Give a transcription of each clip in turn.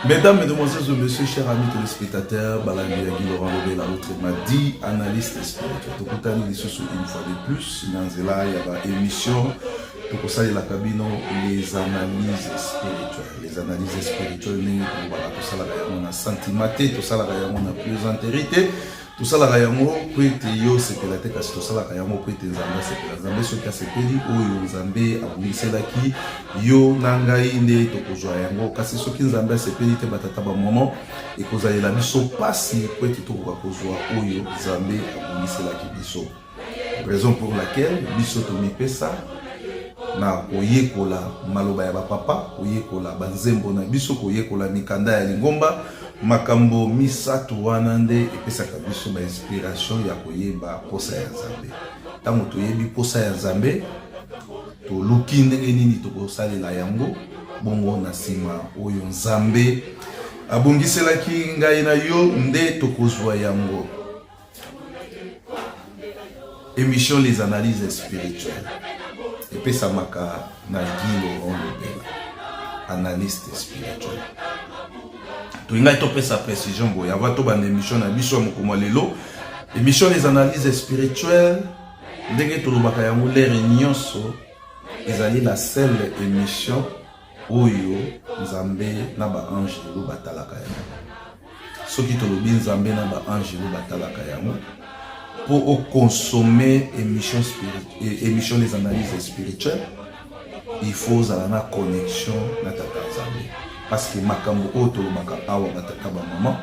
Mesdames, Mesdemoiselles et Messieurs, chers amis téléspectateurs, balandi ya Guy Laurent Lobela, autrement dit, analyste spirituel. Tokutani lisusu une fois de plus na nzela ya ba émission tokosalelaka bino les analyses spirituelles. Les analyses spirituelles ndenge tolobaka tosalaka yango na sentiment te, tosalaka yango na plaisanterie te. Tosalaka yango mpo ete yo osepela te, kasi tosalaka yango mpo ete Nzambe asepela. Nzambe soki asepeli, oyo Nzambe abongiselaki yo na ngai nde tokozwa yango. Kasi soki Nzambe asepeli te, batata bamama, ekozalela biso mpasi mpo ete tokoka kozwa oyo Nzambe abongiselaki biso. Raison pour laquelle biso tomipesa na koyekola maloba ya bapapa, koyekola banzembo na biso, koyekola mikanda ya lingomba. Makambo misato wana nde epesaka biso ba inspiration ya koyeba posa ya Nzambe. Ntango toyebi posa ya Nzambe, toluki ndenge nini tokosalela yango, bongo na nsima oyo Nzambe abongiselaki ngai na yo nde tokozwa yango. Emission Les Analyses Spirituelles epesamaka na Guy Laurent Lobela, analyste spirituel. Tolingaki topesa précision boye avant tobanda émission na biso ya mokolo ya lelo. Émission Les Analyses Spirituelles, ndenge tolobaka yango lere nyonso, ezali la seule émission oyo Nzambe na ba angelu batalaka yango. Soki tolobi Nzambe na ba angelu batalaka yango, mpo okonsome émission spirit, émission les analyses spirituelles, il faut ozala na connexion na tata Nzambe, parce que makambo oyo tolobaka awa batata bamama,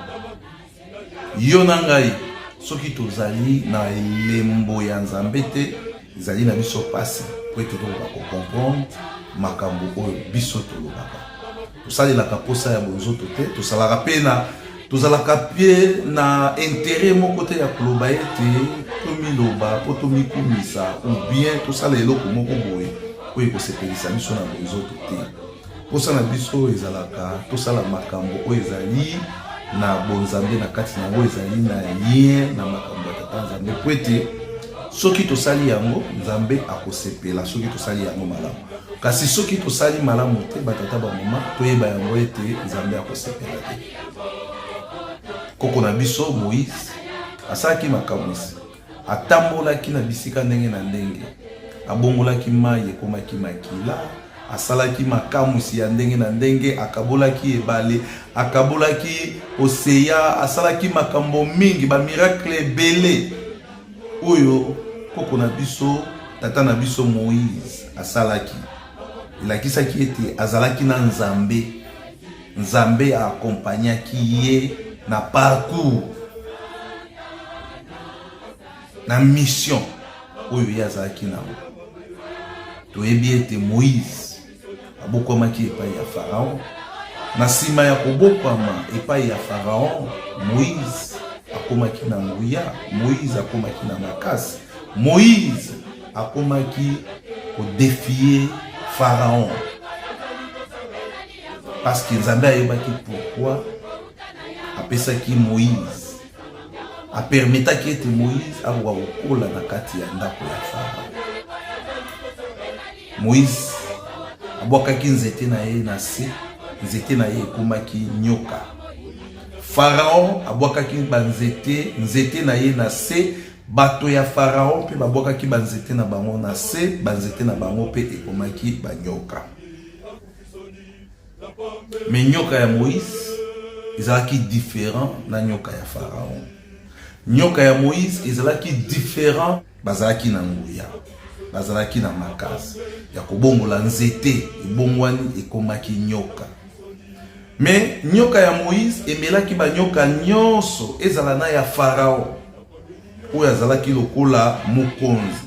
yo na ngai, soki tozali na elembo ya Nzambe te, ezali na biso pasi po ete tokoka kocomprendre makambo oyo biso tolobaka. Tosalelaka posa ya bonzoto te, tosalaka pe na tozalaka pe na intérêt moko te ya koloba ete tomiloba po tomikumisa ou bien tosala eloko moko boye oyo ekosepelisa biso na bonzoto te. Posa na biso ezalaka tosala makambo oyo ezali na bonzambe na kati na yango, ezali na lien na makambo ya Tata Nzambe, po ete soki tosali yango Nzambe akosepela soki tosali yango malamu. Kasi soki tosali malamu te, batata bamama, toyeba yango ete Nzambe akosepela te. Koko na biso Moïse asalaki makamwisi, atambolaki na bisika ndenge na ndenge, abongolaki mai ekomaki makila, asalaki makamwisi ya ndenge na ndenge, akabolaki ebale, akabolaki oseya, asalaki makambo mingi, ba miracle ebele oyo koko na biso, tata na biso Moïse asalaki. Elakisaki ete azalaki na Nzambe. Nzambe a accompagnaki ye na parcours, na mission oyo ye azalaki nango. Toyebi ete Moïse abokwamaki epai ya Pharaon. Na nsima ya kobokwama epai ya Pharaon, Moïse akomaki na nguya, Moïse akomaki na makasi, Moïse akomaki kodefie Pharaon, parce que Nzambe ayebaki pourquoi apesaki Moïse. Apermetaki ete Moïse akoka kokola na kati ya ndako ya Farao. Moïse abwakaki nzete na ye na se, nzete na ye ekomaki nyoka. Farao abwakaki banzete, nzete na ye na se, bato ya Farao mpe babwakaki banzete na bango na se, banzete na bango mpe ekomaki banyoka. Mais nyoka ya Moïse ezalaki différent na nyoka ya Pharaon. Nyoka ya Moïse ezalaki différent, bazalaki na nguya, bazalaki na makasi ya kobongola nzete ebongwani ekomaki nyoka. Mais nyoka ya Moïse emelaki banyoka nyonso, ezala na ya Pharaon oyo azalaki lokola mokonzi,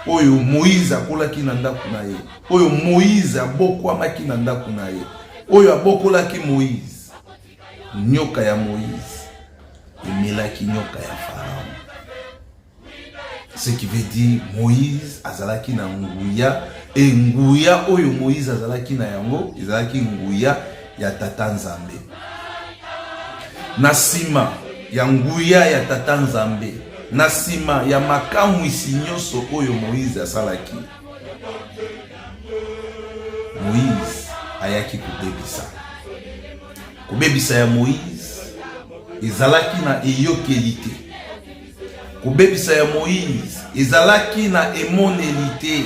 oyo Moïse akolaki na ndako na ye, oyo Moïse abokwamaki na ndako na ye, oyo abokolaki Moïse. Nyoka ya Moïse emelaki nyoka ya Pharaon. Ce qui veut dire Moïse azalaki na nguya, e nguya oyo Moïse azalaki na yango ezalaki nguya ya Tata Nzambe. Na nsima ya nguya ya Tata Nzambe, na nsima ya makamwisi nyonso oyo Moïse asalaki, Moïse ayaki kobebisa. Kobebisa ya Moïse ezalaki na eyokeli te. Kobebisa ya Moïse ezalaki na emoneli te,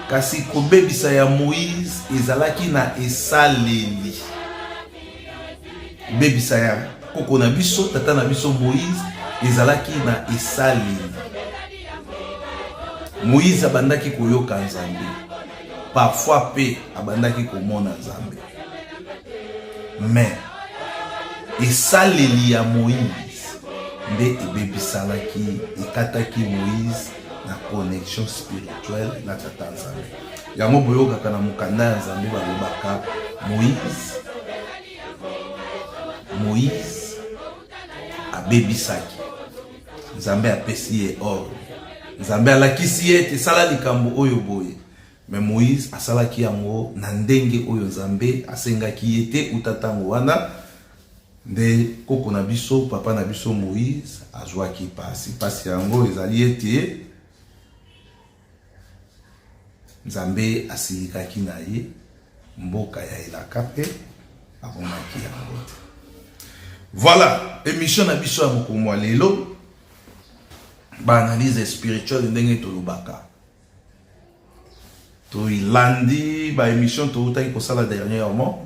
kasi kobebisa ya Moïse ezalaki na esaleli. Kobebisa ya koko na biso, tata na biso Moïse, ezalaki na esaleli. Moïse abandaki koyoka Nzambe, parfois mpe abandaki komona Nzambe. Mais esaleli ya Moïse nde ebebisalaki, ekataki Moïse na connexion spirituelle na Tata Nzambe. Yango boyokaka na mokanda ya Nzambe balobaka Moïse abebisaki. Nzambe apesi ye ordre. Nzambe alakisi ye ete sala likambo oyo boye. Mais Moïse asalaki yango na ndenge oyo Nzambe asengaki ye te. Uta ntango wana nde koko na biso, papa na biso Moïse azwaki pasi. Pasi yango ezali ete Nzambe asilikaki na ye, mboka ya elaka mpe akomaki yango te. Voilà, émission na biso ya mokolo mwa lelo, ba analyse spirituelle ndenge tolobaka. Toilandi ba émission toutaki kosala dernièrement.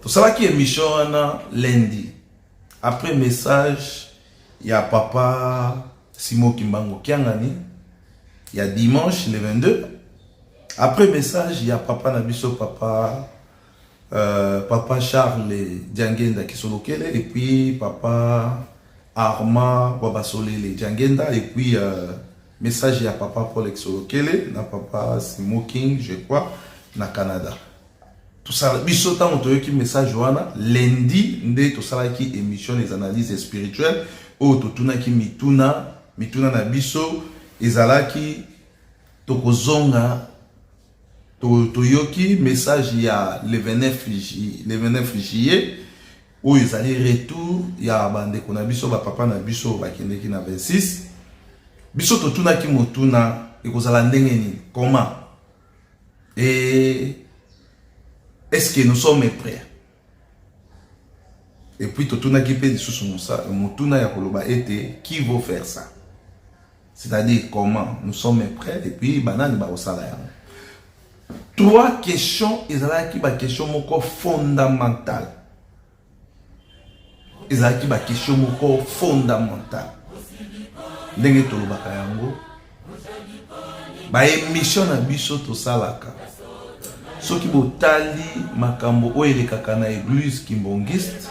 Tosalaki émission wana lundi après message ya papa Simon Kimbangu Kiangani ya dimanche le 22, après message ya papa na biso papa Charles Diangenda Kisolokele, et puis papa Armand Wabasolele Diangenda, et puis message ya papa Paul Kisolokele na papa Simon King, je crois, na Canada. Tosala biso ntango toyoki message wana lundi nde tosalaki émission les analyses spirituelles oyo totunaki mituna. Mituna na biso ezalaki tokozonga toyoki message ya le 29 le 29 juillet oyo ezali retour ya bandeko na biso, bapapa na biso bakendeki na 26. Biso totunaki motuna ekozala ndenge nini, comment et est-ce que nous sommes prêts? Et puis totunaki mpe lisusu motuna ya koloba ete qui va faire ça, c'est-à-dire comment nous sommes prêts et puis banani bakosala yango. Trois questions ezalaki baquestion moko fondamentale, ezalaki baquestion moko fondamentale. Ndenge tolobaka yango, baémission na biso tosalaka, soki botali makambo oyo elekaka na église kimbangiste,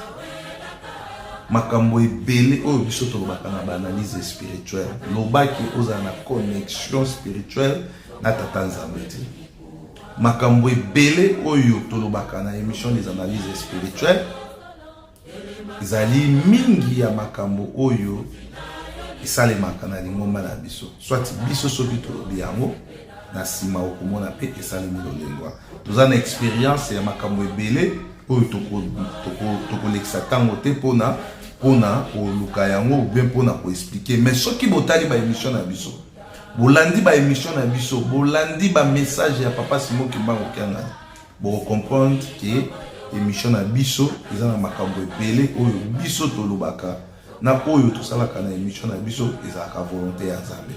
makambo ebele oyo biso tolobaka na baanalyse spirituelle, lobaki ozala na connexion spirituelle na Tata Nzambe te. Makambo ebele oyo tolobaka na émission des analyses spirituelles ezali mingi ya makambo oyo esalemaka na lingomba na biso. Soit biso soki tolobi yango, na nsima okomona mpe esalemi lolengwa. Toza na expérience ya makambo ebele oyo tokolekisa ntango te mpona. mpona koluka yango ou bien mpona koexpliquer. Mais soki botali baémission na biso, bolandi baémission na biso, bolandi bamessage ya papa Simon Kimbangu Kiangani, bokocomprendre ke émission na biso eza na makambo ebele oyo biso tolobaka na oyo tosalaka na émission na biso ezalaka volonté ya Nzambe.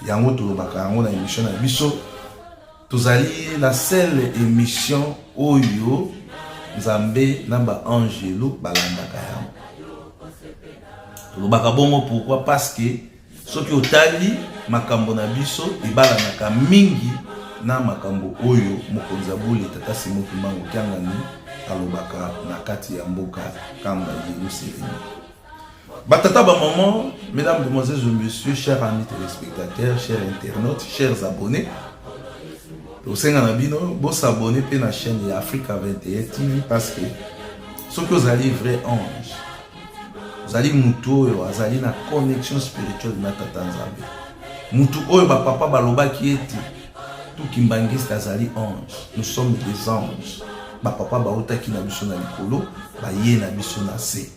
Yango tolobaka yango na émission na biso. Tozali la seule émission oyo Nzambe na baangelo balandaka yango. Tolobaka bongo pourquoi? Parce que soki otali makambo na biso, ebalanaka mingi na makambo oyo mokonzi ya bule, tata Simon Kimbangu Kiangani, alobaka na kati ya mboka Kamba Yerusalemi. Batata, bamama, mesdames, demoiselles et messieurs, chers amis téléspectateurs, chers internautes, chers abonnés, tosenga na bino bos'abonner mpe na chaîne ya Africa 21 TV, parce que soki ozali vrai ange, ozali mutu oyo azali na connexion spirituelle na tata Nzambe, mutu oyo bapapa balobaki ete tout kimbangiste azali ange. Nous sommes des anges. Bapapa bautaki na biso na likolo, baye na biso na se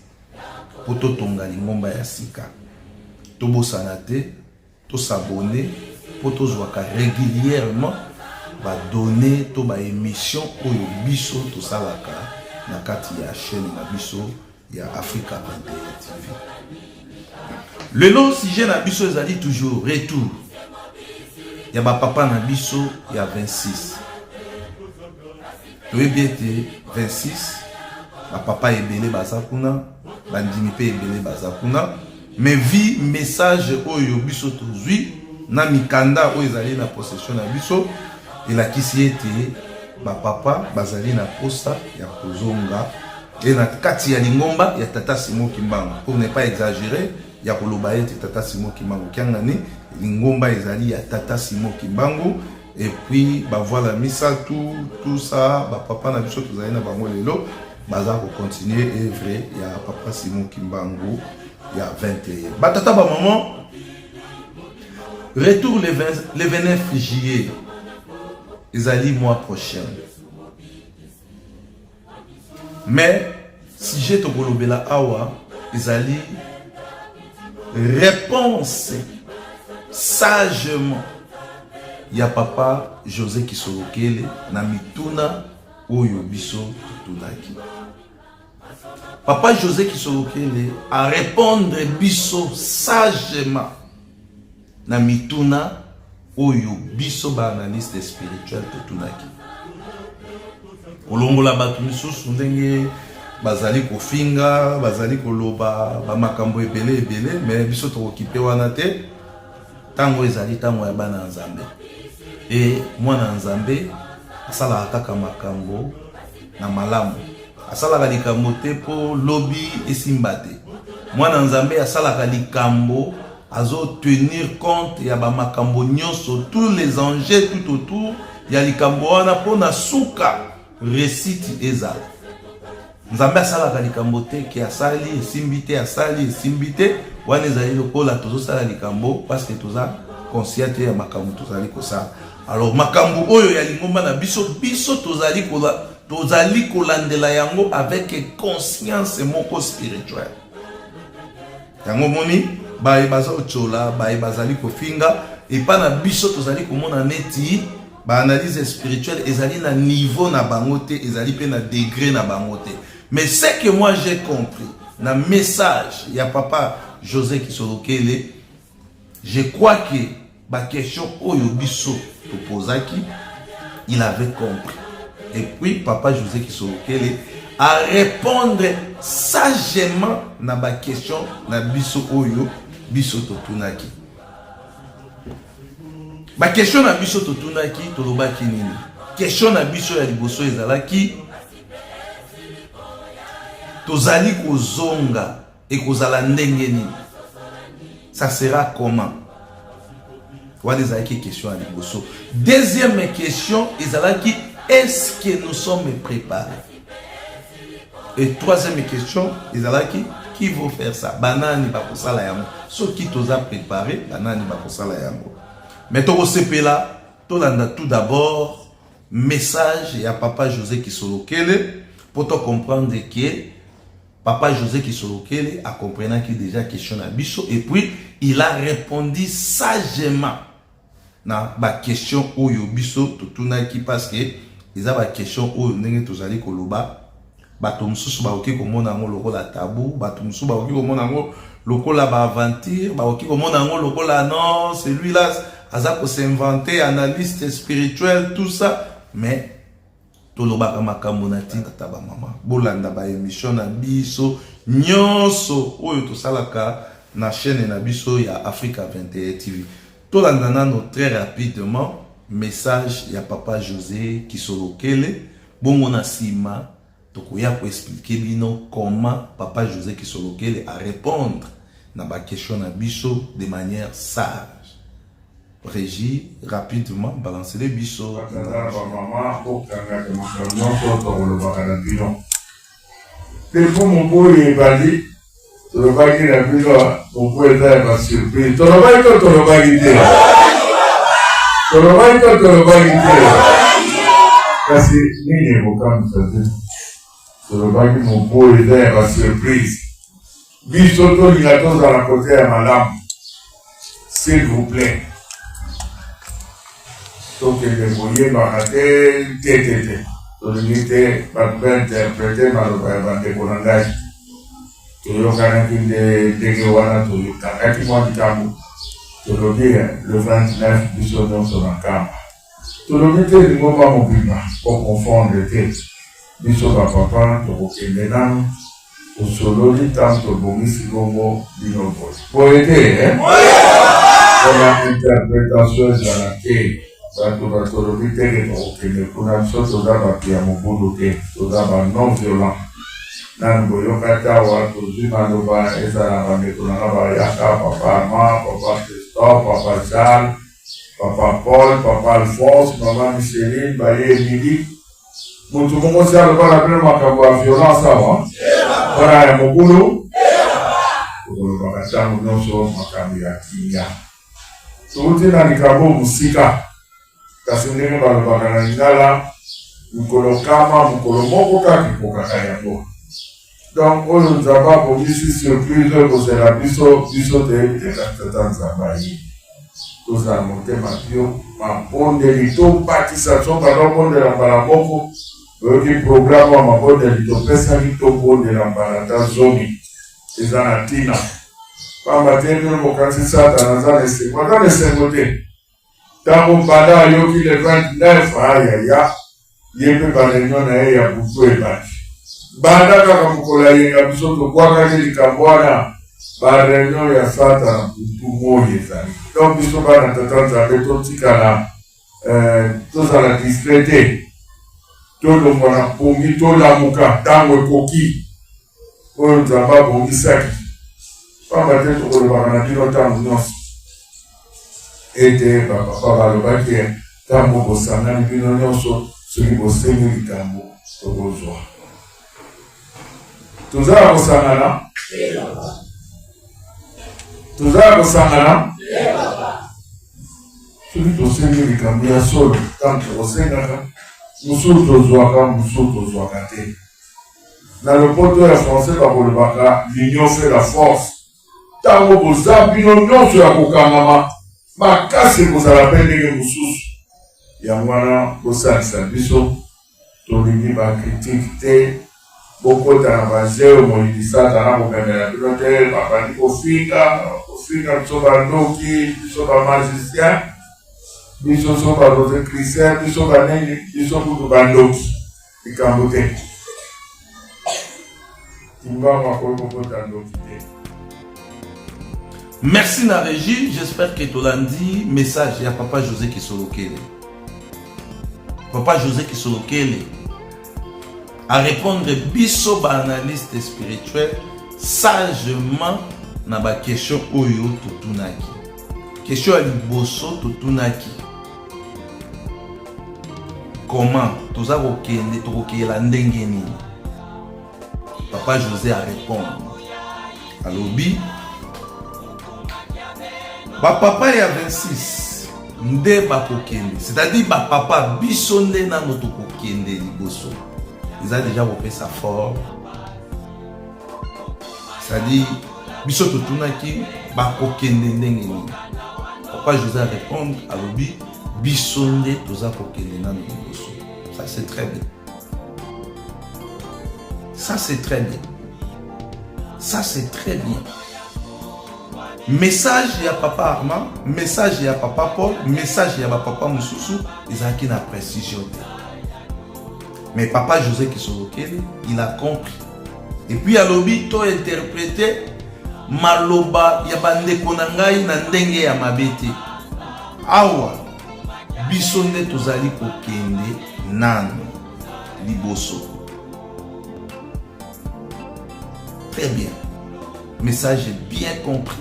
mpo totonga lingomba ya sika. Tobosana te tos'abonner mpo tozwaka régulièrement badonnées to baémission oyo biso tosalaka na kati ya chaîne na biso ya Africa 21 TV. Lelo sujet na biso ezali toujours retour ya bapapa na biso ya 26. Toyebi ete 26, bapapa ebele baza kuna, bandimi mpe ebele baza kuna. Mais vu message oyo biso tozwi na mikanda oyo ezali na possession na biso, elakisi ete bapapa bazali na posa ya kozonga e na kati ya lingomba ya tata Simon Kimbangu. Pour ne pas exagérer ya koloba ete tata Simon Kimbangu Kiangani, lingomba ezali ya tata Simon Kimbangu, et puis bavoila misato, tout ça, bapapa na biso tozali na bango lelo baza kocontinuer œuvre ya papa Simon Kimbangu ya 21. Batata, bamama, retour le, 20, le 29 juillet ezali mois prochain. Mais sujet tokolobela awa ezali réponse sagement ya papa José Kisolokele na mituna oyo biso totunaki. Papa José Kisolokele arépondre biso sagement na mituna oyo biso baanalyste spirituel totunaki. Kolongola bato misusu ndenge bazali kofinga, bazali koloba bamakambo ebele ebele, mais biso tokokipe wana te. Ntango ezali ntango ya bana ya Nzambe, e mwana ya Nzambe asalaka kaka makambo na malamu, asalaka likambo te mpo lobi esimba te. Mwana Nzambe asalaka likambo, azotenir compte ya bamakambo nyonso, tous les enjeux tout autour ya likambo wana, mpo na suka réussite ezala. Nzambe asalaka likambo te ke asali, esimbi te, asali, esimbi te. Wana ezali lokola tozosala likambo parce que toza conscient te ya makambo tozali kosala. Alors makambo oyo ya lingomba na biso, biso tozali kolandela yango avec conscience moko spirituelle. Yango moni baye baza kotyola, baye bazali kofinga epa na biso, tozali komona neti baanalyse spirituelle ezali na niveau na bango te, ezali mpe na degré na bango te. Mais ce que moi j'ai compris na message ya papa José Kisolokele, je crois que baquestion oyo biso topozaki, il avait compris. Et puis papa José Kisolokele a répondre sagement na baquestion na biso oyo biso totunaki. Baquestion na biso totunaki, tolobaki nini? Question na biso ya liboso ezalaki: tozali kozonga, ekozala ndenge nini? Ça sera comment? Wana ezalaki question ya liboso. Deuxième question ezalaki: est-ce que nous sommes préparés? Et troisième question ezalaki: qui vont faire ça? Banani bakosala yango? Soki toza préparé, banani bakosala yango? Mais tokosepela tolanda tout d'abord message ya papa José Kisolokele mpo tocomprendre ke Papa José Kisolokele akomprenaki déjà question na biso et puis il a répondu sagement na ba question oyo biso totunaki, parce que eza ba question oyo, ndenge tozali koloba, bato mosusu bakoki komona yango lokola tabou, bato mosusu bakoki komona yango lokola baaventure, bakoki komona yango lokola non, celui-là aza kos'inventer analyste spirituel, tout ça. Mais tolobaka makambo na ntina. Tata, bamama, bolanda baémission na biso nyonso oyo tosalaka na chaîne na biso ya Africa 21 TV. Tolanda nano très rapidement message ya Papa José Kisolokele, bongo na nsima tokoya koexpliquer bino comment Papa José Kisolokele a répondre na baquestion na biso de manière sage. Régie, rapidement, balancele biso. Batata, bamama, bokangaka makambo nyonso tokolobaka na bino mpe mpo mobu ebandi, tolobaki na bino mobu eza ya basurprise. Tolobaki to tolobaki te? Tolobaki to tolobaki te? Kasi nini ekokamwisa te? Tolobaki mobu eza ya basurprise. Biso tolinga tozala kote ya malamu. S'il vous plaît, tokende koyebaka te te te te. Tolingi te bato bainterpréter maloba ya bandeko na ngai. Toyokanaki nde ndenge wana, tokangaki mwa likambo, tolobi le 29 biso nyonso na Nkamba. Tolobi te lingomba mobimba, koconfondre te. Biso bapapa tokokende nanu, tosololi ntango tobongisi, bongo bino boye boye te mpona interprétation ezala te. Bato batolobi teke tokokende kuna. Biso toza bato ya mobulu te, toza ba non violent. Nanu boyoka te awa tozwi maloba. Ezala bandeko nanga bayaka, Papa Armand, Papa Christophe, Papa Charles, Papa Paul, Papa Alphonse, Mama Micheline, baye Emili. Motu moko si alobaka bino makambo ya violence awa mpona ya mobulu. Tokolobaka ntango nyonso makambo ya kimia. Touti na likambo mosika, kasi ndenge balobaka na lingala, mokolo kama mokolo moko kaka ekokaka yango. Donc oyo Nzambe abongisi, surprise oyo kozela biso, biso toyebi te, kasi Tata Nzambe ayebi. Tozala motema pio, mabondeli tobakisa. So banda obondela mbala moko, oyoki programme ya mabondeli topesaki, tobondela mbala ata 10, eza na ntina. Pamba te bino bokanisi Satana aza na esengo? Aza na esengo te. Ntango banda ayoki le 29, ayaya, ye mpe baréunion na ye ya butu ebandi. Banda kaka mokolo ayenga, biso tobwakaki likambo wana, baréunion ya Satana butu moi ezali. Donc biso bana Tata Nzambe totikala tozala distrait te, tolongwa na pongi, tolamuka ntango ekoki oyo Nzambe abongisaki. Pamba te tokolobaka na bino ntango nyonso ete bapapa balobaki, ntango bosangani bino nyonso, soki bosengi likambo, tokozwa. Toza ya kosangana, toza ya kosangana. Soki tosengi likambo ya solo, ntango tokosengaka, mosusu tozwaka, mosusu tozwaka te. Na lopoto ya français bakolobaka "l'union fait la force". Ntango boza bino nyonso ya kokangama makasi, ekozala mpe ndenge mosusu. Yango wana bosalisa biso, tolingi bacritique te. Bokota na bajeu moyini Satana komemela bino te. Babandi kofinga, kofinga biso bandoki, biso bamagicien, biso so barosicrucien, biso banini, biso kutu bandoki. Likambo te, Kimbangu akoki kokota ndoki te. Merci na régie, j'espère que tolandi message ya Papa José Kisolokele. Papa José Kisolokele a répondre biso baanalyste spirituel sagement na baquestion oyo totunaki. Question ya liboso totunaki: comment toza kokende, tokokeyela ndenge nini? Papa José a répondre, alobi bapapa ya 26 nde bakokende, c'est-à-dire bapapa biso nde nano tokokende liboso. Eza déjà kopesa fort. C'est-à-dire biso totunaki bakokende ndenge nini. Papa José a répondre alobi biso nde toza kokende nano liboso. Ça c'est très bien. Ça c'est très bien. Ça c'est très bien. Message ya papa Armand, message ya papa Paul, message ya ba papa mosusu ezalaki na précision te. Mais papa José Kisolokele, il a compris. Et puis alobi to interpréter maloba ya bandeko na ngai na ndenge ya mabe te. Awa biso nde tozali kokende nano liboso. Très bien. Message bien compris.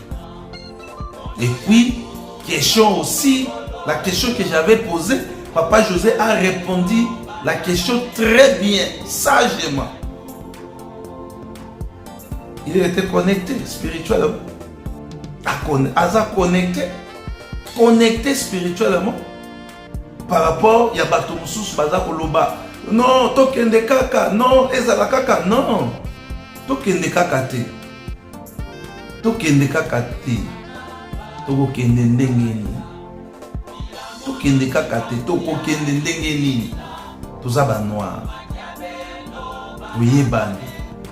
Et puis, question aussi, la question que j'avais posée, Papa José a répondu la question très bien, sagement. Il était connecté spirituellement. Aza connecté. Connecté spirituellement. Par rapport ya bato mosusu baza koloba non tokende kaka non ezala kaka non tokende kaka te tokende kaka te tokokende ndenge nini tokende kaka te tokokende ndenge nini toza banoir toyebani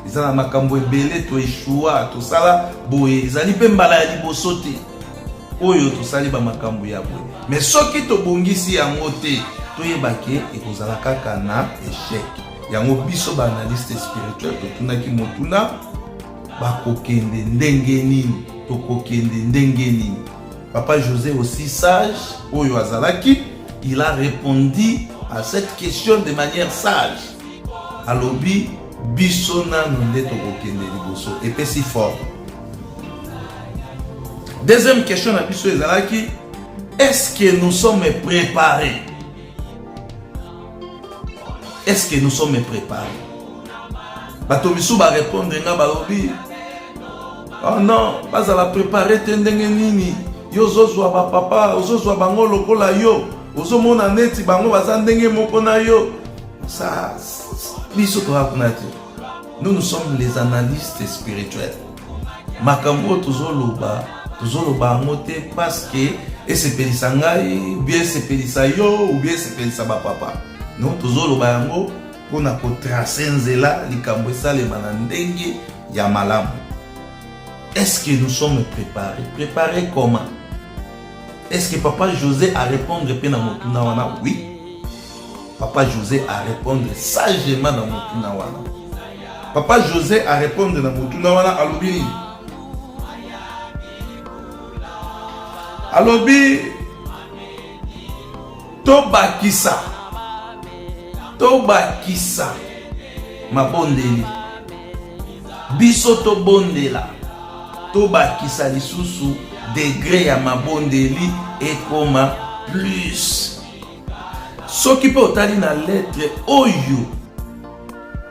eza na makambo ebele toeshua tosala boye ezali mpe mbala ya liboso te oyo tosali bamakambo ya boye me soki tobongisi yango te toyeba ke ekozala kaka na echec yango biso baanalyste spirituel totunaki motuna bakokende ndenge nini tokokende ndenge nini papa josé aussi sage oyo azalaki il a répondu à cette question de manière sage alobi biso nano nde tokokende liboso epesi forme deuxième question na biso ezalaki est-ce que nous sommes préparés est-ce que nous sommes préparés bato misusu barépondre nga balobi oh non bazala préparé te ndenge nini yo ozozwa bapapa ozozwa bango lokola yo ozomona neti bango baza ndenge moko na yo ça biso toza kuna te nous nous sommes les analystes spirituels makambo oyo tozoloba tozoloba yango te parce que esepelisa ngai ou bien esepelisa yo ou bien esepelisa bapapa non tozoloba yango mpona kotrace nzela likambo esalema na ndenge ya malamu est-ce que nous sommes préparés préparés comment est-ce que papa José a répondre mpe na motuna wana oui papa José a répondre sagement na motuna wana papa José a répondre na motuna wana alobi nini alobi tobakisa tobakisa mabondeli biso tobondela tobakisa lisusu degre ya mabondeli ekoma plus soki mpe otali na lettre oyo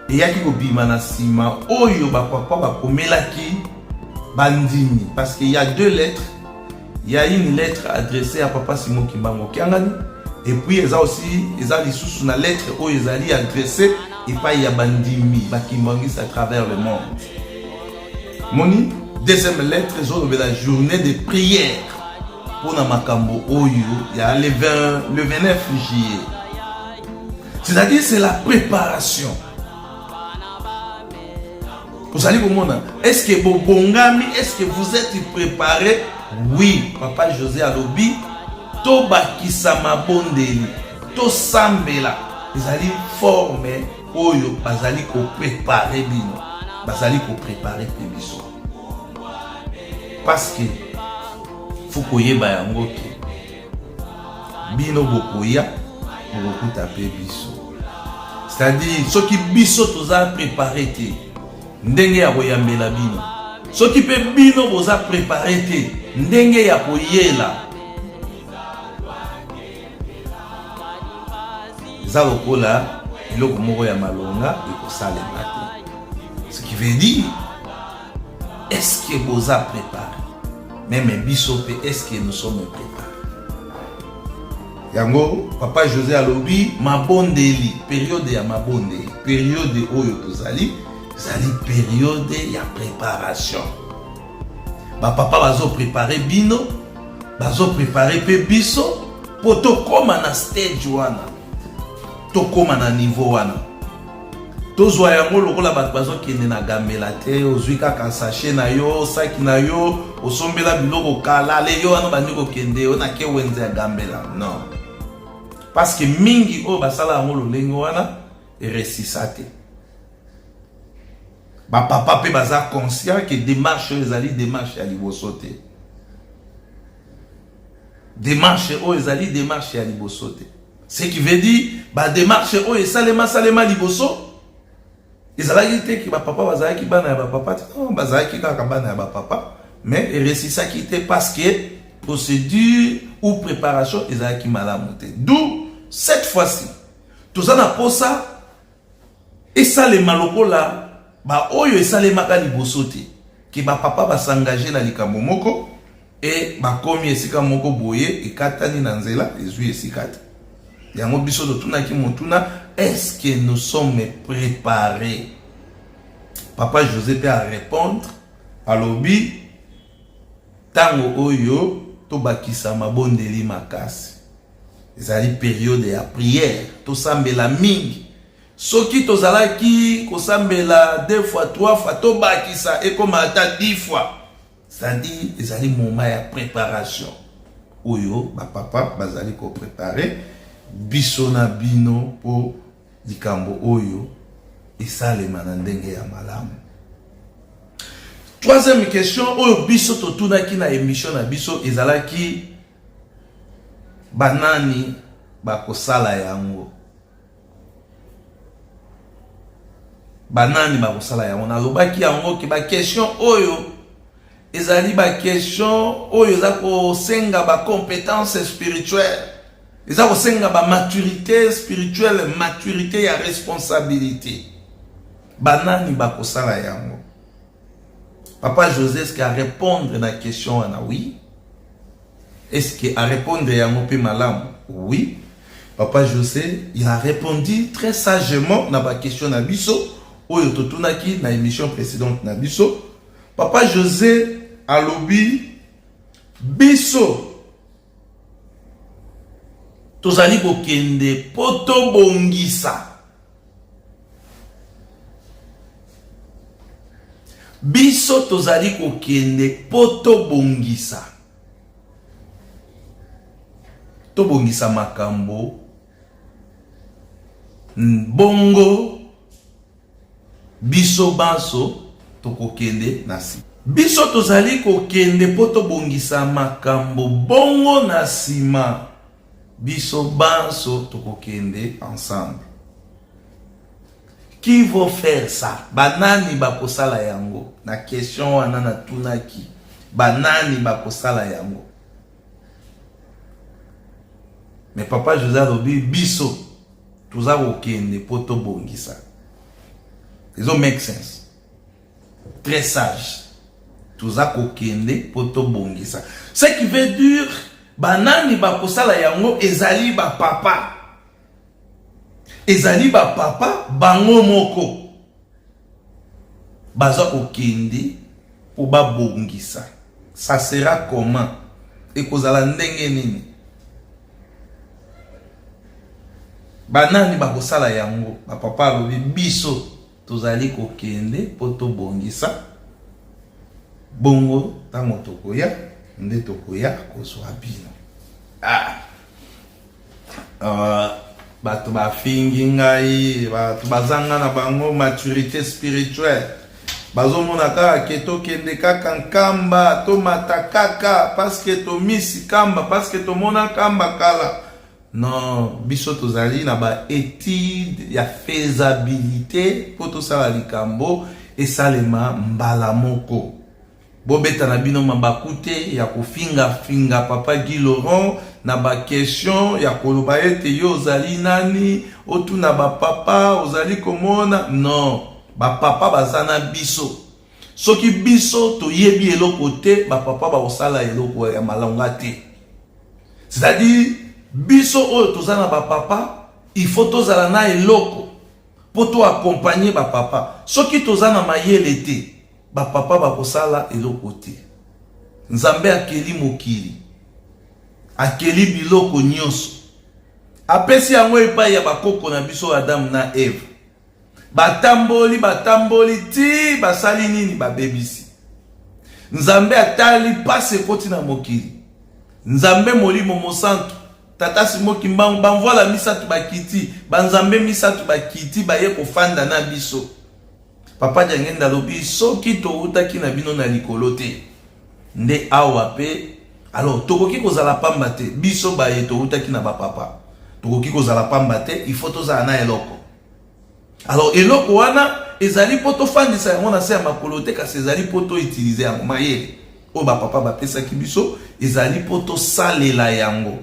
eyaki kobima na nsima oyo bapapa bakomelaki bandimi parce qu'il y a deux lettres il y a une lettre adressée à papa Simon Kimbangu Kiangani et puis eza aussi eza lisusu na lettre oyo ezali adressée epai ya bandimi bakimbangisi à travers le monde moni deuxième lettre ezolobela journée de prière mpona makambo oyo ya le, 20, le 29 juillet c'est-à-dire c'est la préparation ozali komona est-ce que bobongami est-ce que vous êtes préparé oui papa josé alobi tobakisa mabondeli tosambela ezali forme oyo bazali koprépare bino bazali koprépare mpe biso parce que faut koyeba yango ke bino bokoya bokokuta mpe biso c'est-à-dire soki biso toza préparé te ndenge ya koyambela bino soki mpe bino boza préparé te ndenge ya koyela eza lokola eloko moko ya malonga ekosalema te ce qui veut dire est-ce que boza préparé même biso mpe est-ce que nous sommes préparés yango papa josé alobi mabondeli periode ya mabondeli periode oyo tozali. Ezali periode ya preparation. Ba papa bazo preparer bino, bazo preparer pe biso po tokoma na stage wana, tokoma na niveau wana. Tozwa yango lokola bato bazokende na gambela te, ozwi kaka sachet na yo, saki na yo, osombela biloko kala, ale yo wana obandi kokende yo na ke wenze ya gambela. Non. Parce que mingi oyo basala yango lolenge wana eresisa te. Ba papa pe baza conscient que démarche oyo ezali démarche ya liboso te. Démarche oyo ezali démarche ya liboso te. Ce qui veut dire ba démarche oyo esalema salema liboso ezalaki te ke ba papa bazalaki bana ya ba papa te. Non, bazalaki kaka bana ya ba papa mais eresisaki te parce que procédure ou préparation ezalaki malamu te. D'où cette fois-ci toza na posa esalema lokola ba oyo esalemaka liboso te ke ba papa ba s'engager na likambo moko e bakomi esika moko boye ekatani na nzela ezwi esika te. Yango biso totunaki motuna, est-ce que nous sommes préparés? Papa José pe a répondre, alobi tango oyo tobakisa mabondeli makasi. Ezali periode ya prière, tosambela mingi. Soki tozalaki kosambela deux fois, trois fois, tobakisa ekoma ata 10 fois. C'est-à-dire ezali moment ya préparation oyo ba papa bazali ko préparer biso na bino po likambo oyo esalema na ndenge ya malamu. Troisième question oyo biso totunaki na émission na biso ezalaki banani bakosala yango? Banani bakosala yango? Nalobaki yango ke ba question oyo ezali ba question oyo eza kosenga ba compétence spirituelle, eza kosenga ba maturité spirituelle, maturité ya responsabilité. Banani bakosala yango? Papa José, est-ce qu'il répondre na question wana? Oui. Est-ce qu'il a répondre yango pe malamu? Oui. Papa José, il a répondu très sagement na ba question na biso oyo totunaki na émission précédente na biso. Papa José alobi biso tozali kokende po tobongisa. Biso tozali kokende po tobongisa. Tobongisa makambo bongo biso banso tokokende na nsima. Biso tozali kokende po tobongisa makambo bongo na nsima biso banso tokokende ensemble. Qui va faire ça? Banani bakosala yango? Na question wana natunaki, banani bakosala yango? Mais papa José alobi biso toza kokende po tobongisa. Ezo make sense. Très sage. Toza kokende po tobongisa. Ce qui veut dire banani bakosala yango ezali ba papa. Ezali ba papa bango moko baza kokende po babongisa. Ça sera comment? Ekozala ndenge nini? Banani bakosala yango? Ba papa alobi biso tozali kokende po tobongisa, bongo tango tokoya nde tokoya kozwa bino. Bato bafingi ngai, bato bazanga na bango maturité spirituelle, bazomona kaka ke tokende kaka Nkamba, tomata kaka parce que tomisi Nkamba, parce que tomona Nkamba kala. Non, biso tozali na ba étude ya faisabilité po tosala likambo esalema mbala moko. Bobeta na bino mabaku te ya kofinga finga papa Guy Laurent na ba question ya koloba ete yo ozali nani, otuna ba papa ozali komona. Non, ba papa baza na biso. Soki biso toyebi eloko te, ba papa bakosala eloko ya malonga te. C'est-à-dire biso oyo toza na ba papa, il faut tozala na eloko. mpo to accompagner bapapa. Soki toza na mayele te, bapapa bakosala eloko te. Nzambe akeli mokili, akeli biloko nyonso, apesi yango epai ya bakoko na biso Adamu na Eva. Batamboli, batamboli ti basali nini? Babebisi. Nzambe atali pasi ekoti na mokili. Nzambe Molimo Mosantu, Tata Simon Kimbangu, bamvwala misato bakiti, banzambe misato bakiti, baye kofanda na biso. Papa Diangenda alobi soki towutaki na bino na likolo te nde awa pe alors tokoki kozala pamba te. Biso baye towutaki na bapapa tokoki kozala pamba te, il faut tozala na eloko. Alors eloko wana ezali mpo tofandisa yango na se ya makolo te, kasi ezali mpo toutilize yango. Mayele oyo bapapa bapesaki biso ezali mpo tosalela yango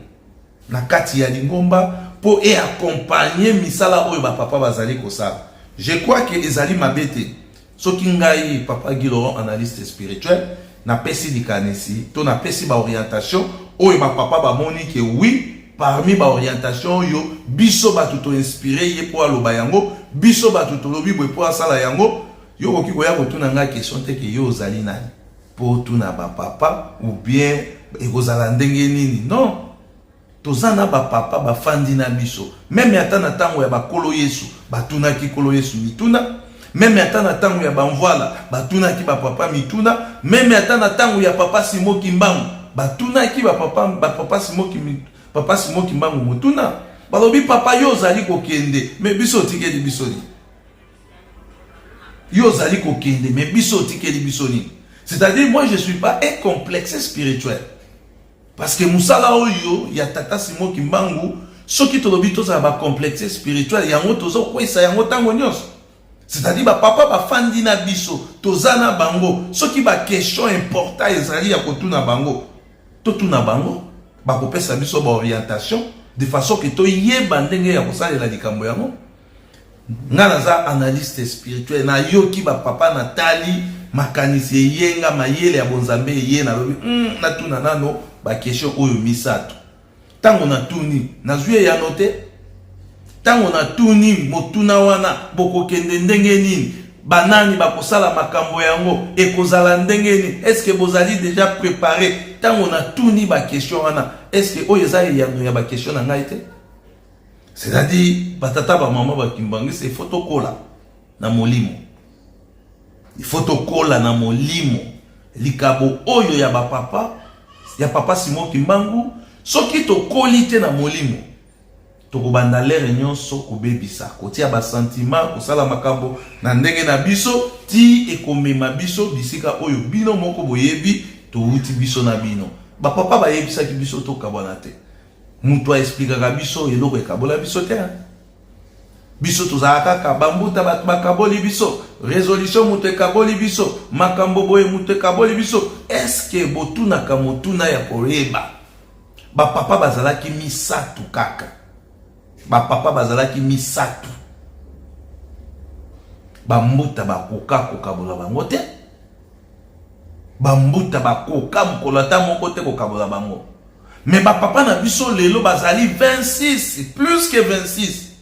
na kati ya lingomba mpo e accompagner misala oyo bapapa bazali kosala. Je crois que ezali mabe te soki ngai Papa Guy Laurent, analyste spirituel, napesi likanisi to napesi baorientation oyo bapapa bamoni ke oui, parmi baorientation oyo biso bato toinspire ye mpo aloba yango, biso bato tolobi boye mpo asala yango. Yo okoki koya kotuna ngai question te ke yo ozali nani mpo otuna bapapa ou bien ekozala ndenge nini. Non, toza na bapapa bafandi na biso. Même ata na ntango ya bakolo Yesu, batunaki Nkolo Yesu mituna. Même ata na ntango ya bamvwala, batunaki bapapa mituna. Même ata na ntango ya Papa Simo Kimbangu, batunaki bapapa, bapapa Simo, Papa Simo Kimbangu motuna. Balobi: "Papa, yo ozali kokende, mais biso otikeli biso nini? Yo ozali kokende, mais biso otikeli biso nini?" C'est-à-dire, moi, je suis pas un complexe spirituel, parce que mosala oyo ya Tata Simo Kimbangu, soki tolobi tozala bacomplexe spirituel, yango tozokwesa yango ntango nyonso. C'est-à-dire, bapapa bafandi na biso, toza na bango. Soki baquestion important ezali ya kotuna bango, totuna bango, bakopesa biso baorientation de façon ke toyeba ndenge ya kosalela likambo yango. Nga naza analyste spirituel, nayoki bapapa, natali makanisi eyenga, mayele ya bonzambe eye, nalobi natuna nano baquestion oyo misato. Ntango natuni, nazwi eyano te. Ntango natuni motuna wana, bokokende ndenge nini, banani bakosala makambo yango, ekozala ndenge nini, est-ce bozali déjà préparé? Ntango natuni baquestion wana, est-ce oyo eza eyano ya baquestion na ngai te? C'est-à-dire, batata, bamama bakimbangisi, il faut tokola na molimo, il faut tokola na molimo. Likabo oyo ya bapapa, ya Papa Simon Kimbangu, soki tokoli te na molimo, tokobanda lere nyonso kobebisa, kotia basentiment, kosala makambo na ndenge na biso, ti ekomema biso bisika oyo bino moko boyebi. Towuti biso na bino, bapapa bayebisaki biso tokabwana te. Moto aexplikaka biso eloko ekabola biso te. Biso tozala kaka bambuta, bato bakaboli biso, résolution moto ekaboli biso, makambo boye moto ekaboli biso. Est-ce botunaka motuna ya koyeba bapapa bazalaki misato kaka? Bapapa bazalaki misato, bambuta bakoka kokabola bango te. Bambuta bakoka mokolo ata moko te kokabola bango. Mais bapapa na biso lelo bazali 26, plus que 26.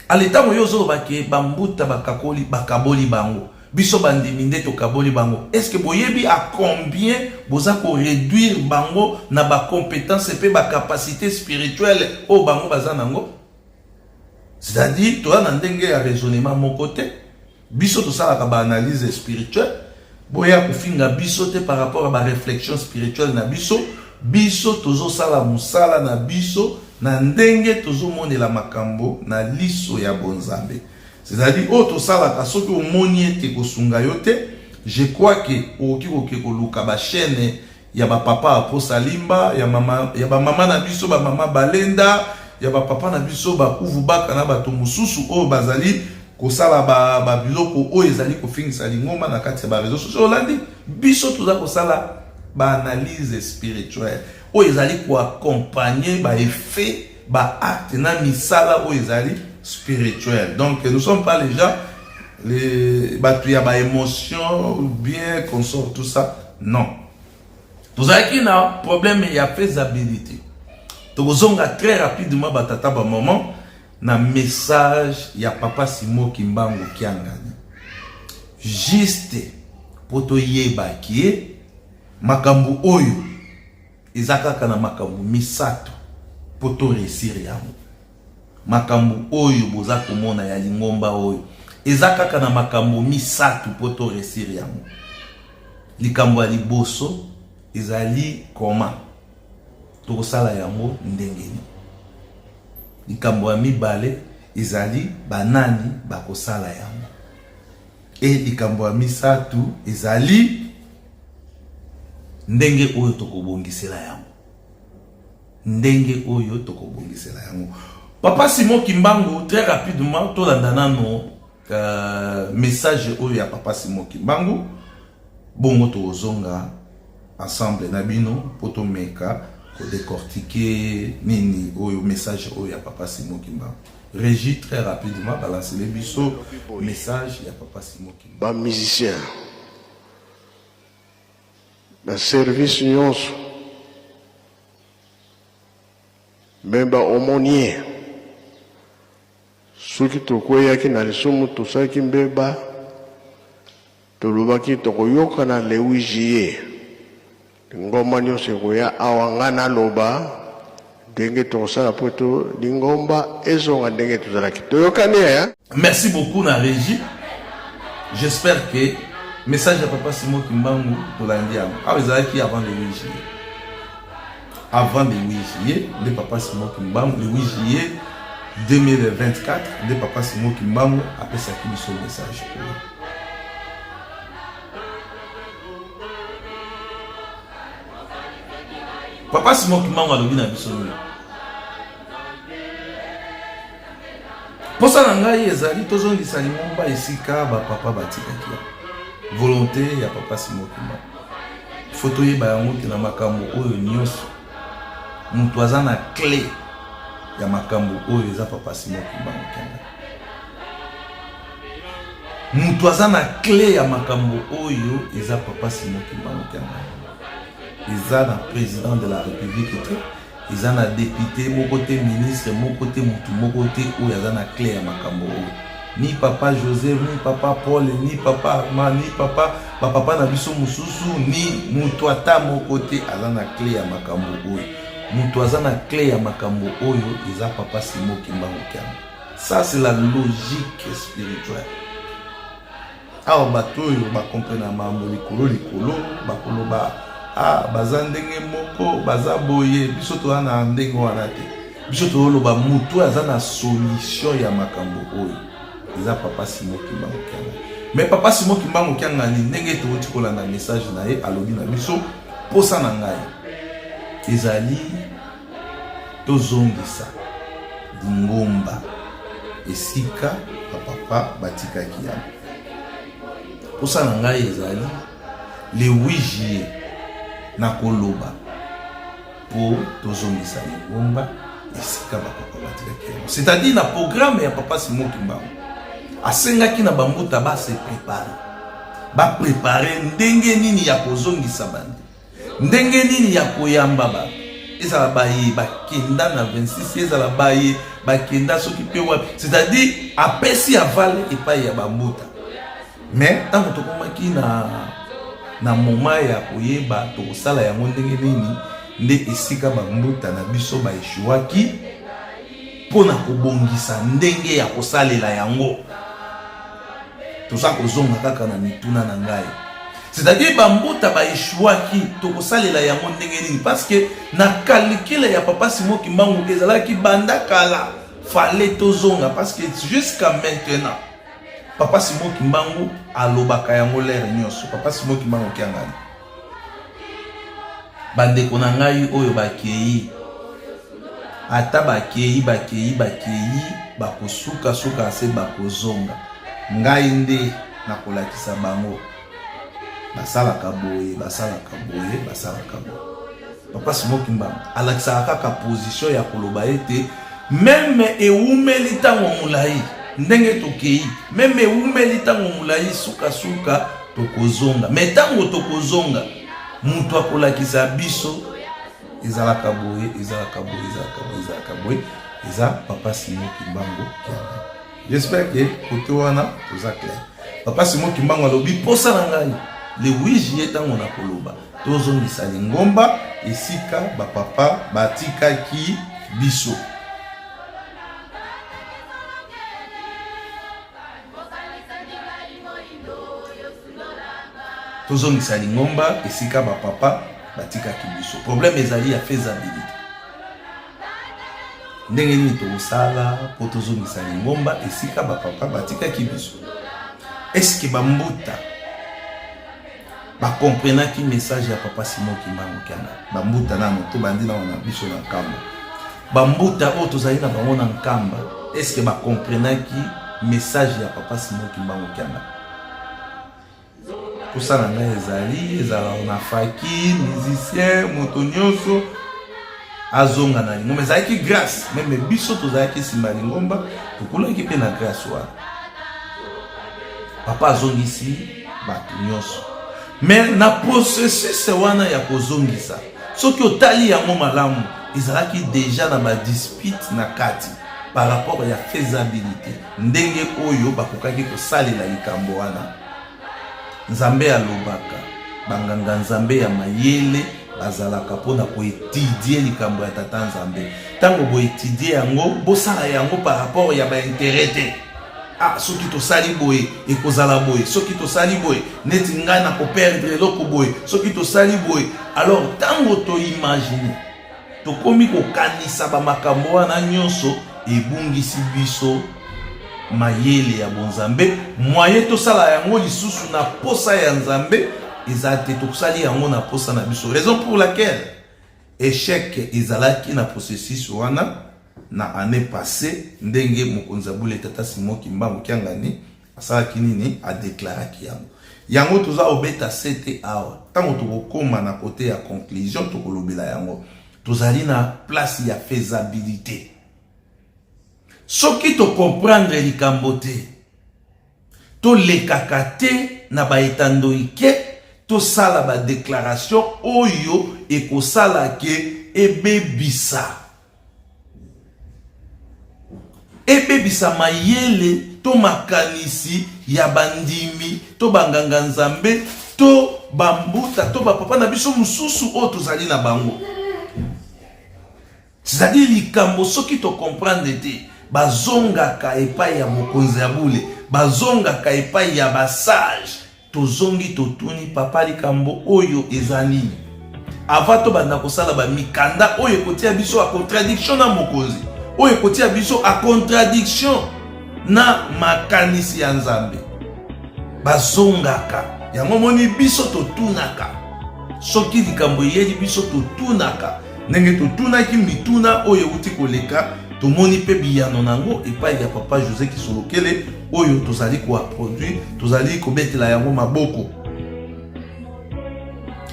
Ale, ntango yo ozoloba ke bambuta bakakoli, bakaboli bango, biso bandimi nde tokaboli bango, est ce que boyebi à combien boza koréduire bango na bacompétence mpe bacapacité spirituelle oyo bango baza nango? C'est-à-dire, toza na ndenge ya raisonnement moko te. Biso tosalaka baanalyse spirituelle, boya kofinga biso te par rapport à baréflexion spirituelle na biso. Biso tozosala mosala na biso na ndenge tozomonela makambo na liso ya bonzambe. C'est-à-dire, oyo tosalaka, soki omoni ete kosunga yo te, je crois ke okoki koke koluka bachaîne ya bapapa Aposalimba, ya mama, ya bamama na biso, bamama Balenda, ya bapapa na biso bakuvu baka na bato mosusu oyo bazali kosala babiloko ba oyo ezali kofingisa lingomba na kati ya baréseau sociaux. Olandi biso, toza kosala baanalyse spirituelle oyo ezali koaccompagne baeffet, baacte na misala oyo ezali spirituel. Donc nous sommes pas les gens, les bato ya baémotion ou bien consort, tout ça, non. Tozalaki na problème ya faisabilité. Tokozonga très rapidement, batata, bamama. na message ya papa Simon Kimbangu Kiangani juste mpo toyeba kie makambo oyo eza kaka na makambo misato mpo to réussir yango. Makambo oyo boza komona ya lingomba oyo eza kaka na makambo misato mpo to réussir yango. Likambo ya liboso ezali koma tokosala yango ndenge nini. Likambo ya mibale ezali banani bakosala yango. E likambo ya misato ezali ndenge oyo tokobongisela yango, ndenge oyo tokobongisela yango. Papa Simon Kimbangu, très rapidement tolanda nano message oyo ya Papa Simon Kimbangu, bongo tokozonga ensemble na bino mpo tomeka kodécortiquer nini oyo message oyo ya Papa Simon Kimbangu. Régie, très rapidement balancele biso message ya Papa Simon Kimbangu. Bamusicien na service nyonso, me baaumônier, soki tokweyaki na lisumu, tosalaki mbeba, tolobaki tokoyokana le 8 juillet, lingomba nyonso ekoya awa, ngai naloba ndenge tokosala po to lingomba ezonga ndenge tozalaki. Toyokani ya Merci beaucoup na régie. J'espère que message ya Papa Simon Kimbangu tolandi yango. Awa ezalaki avant le 8 juillet. Avant le 8 juillet, nde Papa Simon Kimbangu, le 8 juillet 2024, nde Papa Simon Kimbangu apesaki biso message oyo. Papa Simon Kimbangu alobi na biso nini? Posa na ngai ezali tozongisa lingomba esika bapapa batikaki yango. Volonté ya Papa Simon Kimbangu. Fo toyeba yango ke na makambo oyo nyonso moto aza na clé ya makambo oyo eza Papa Simon Kimbangu Kiangani. Moto aza na clé ya makambo oyo eza Papa Simon Kimbangu Kiangani. Eza na président de la République te, eza na député moko te, ministre moko te, mutu moko te oyo aza na clé ya makambo oyo. Ni Papa Joseph, ni Papa Paul, ni Papa Armand, ni papa bapapa na biso mosusu, ni mutu ata moko te aza na clé ya makambo oyo. Mutu aza na clé ya makambo oyo eza Papa Simon Kimbangu Kiangani. Ça, c'est la logique spirituelle. Awa bato oyo bakomprena makambo likolo likolo bakoloba ah, baza ndenge moko, baza boye. Biso toza na ndenge wana te. Biso tozoloba mutu aza na solution ya makambo oyo eza Papa Simon Kimbangu Kiangani. Mais Papa Simon Kimbangu Kiangani, ndenge towuti kolanda message na ye, alobi na biso posa na ngai ezali tozongisa lingomba esika bapapa batikaki yango. Posa na ngai ezali le 8 juillet nakoloba mpo tozongisa lingomba esika bapapa batikaki yango. C'est-à-dire na programme ya Papa Simon Kimbangu asengaki na bambuta ba se préparer, baprépare ndenge nini ya kozongisa bandi, ndenge nini ya koyamba bato, ezala baye bakenda na 26, ezala baye bakenda soki mpe wapi. C'est-à-dire apesi aval epai ya bambuta. Mais ntango tokomaki na moment ya koyeba tokosala yango ndenge nini, nde esika bambuta na biso baeshuwaki mpo na kobongisa ndenge ya kosalela yango. Toza kozonga kaka na mituna na ngai, c'est-à-dire bambuta baeshuwaki tokosalela yango ndenge nini, parce que na calcul ya Papa Simon Kimbangu ezalaki banda kala fallait tozonga, parce que jusqu'à maintenant Papa Simon Kimbangu alobaka yango lere nyonso. Papa Simon Kimbangu Kiangani, bandeko na ngai oyo bakei, ata bakei bakei bakei, bakosuka-suka se bakozonga. Ngai nde nakolakisa bango basalaka boye, basalaka boye, basalaka boye. Papa Simon Kimbangu alakisaka kaka position ya koloba ete meme ewumeli ntango molai ndenge tokei, meme ewumeli ntango molai, sukasuka tokozonga. Me ntango tokozonga, moto akolakisa biso ezalaka boye, ezalaka boye, ezalaka boye, ezalaka boye. Eza papa Simon Kimbangu Kiangani. J'espère que côté wana toza clair. Papa Simon Kimbangu alobi posa na ngai le 8 juillet ntango na koloba tozongisa lingomba esika bapapa batikaki biso. Tozongisa lingomba esika bapapa batikaki biso. Problème ezali ya faisabilité. Ndenge nini tokosala mpo tozongisa lingomba esika bapapa batikaki biso? Eske bambuta bakomprenaki message ya papa Simon Kimbangu Kiangani? Bambuta nano tobandi nano na biso na Nkamba. Bambuta oyo tozali na bango na Nkamba, eske bakomprenaki message ya papa Simon Kimbangu Kiangani? Posa na ngai ezali ezala na faki musicien moto nyonso azonga na lingomba. Ezalaki grâce meme biso tozalaki nsima ya lingomba, tokulaki mpe na grâce wana. Papa azongisi bato nyonso, me na processus wana ya kozongisa, soki otali yango malamu, ezalaki deja na badispute na kati par rapport ya faisabilité, ndenge oyo bakokaki kosalela likambo wana. Nzambe alobaka, banganga Nzambe ya mayele bazalaka mpo na koetidie likambo ya Tata Nzambe. Ntango boetidie yango, bosala yango par rapport ya baintere te. Ah, soki tosali boye ekozala boye, soki tosali boye neti ngai nakoperdre eloko boye, soki tosali boye. Alors ntango toimagine, tokomi kokanisa bamakambo wana nyonso, ebungisi biso mayele ya bonzambe. Mwaye tosala yango lisusu na posa ya Nzambe eza te, tosali yango na posa na biso. Raison pour laquelle échec ezalaki na processus wana na année passée, ndenge mokonzi ya bule Tata Simon Kimbangu Kiangani asalaki nini, adeklaraki yango. Yango toza kobeta sete awa. Ntango tokokoma na kote ya conclusion, tokolobela yango. Tozali na place ya faisabilité. Soki tocomprendre likambo te, tolekaka te na baetando ike, tosala badéclaration oyo ekosala ke ebebisa ebebisa mayele to makanisi ya bandimi to banganga-nzambe to bambuta to bapapa na biso mosusu oyo tozali na bango. C'est-à-dire likambo soki to comprendre te, bazongaka epai ya mokonzi ya bule, bazongaka epai ya basage. Tozongi totuni papa likambo oyo eza nini? Avant tobanda kosala ba mikanda oyo ekotia biso a contradiction na mokonzi, oyo ekotia biso a contradiction na makanisi ya Nzambe, bazongaka yango. Moni biso totunaka, soki likambo eyeli biso totunaka, ndenge totunaki mituna oyo euti koleka, tomoni mpe biyano na yango epai ya papa Jose Kisolokele oyo tozali koaproduire, tozali kobetela yango maboko.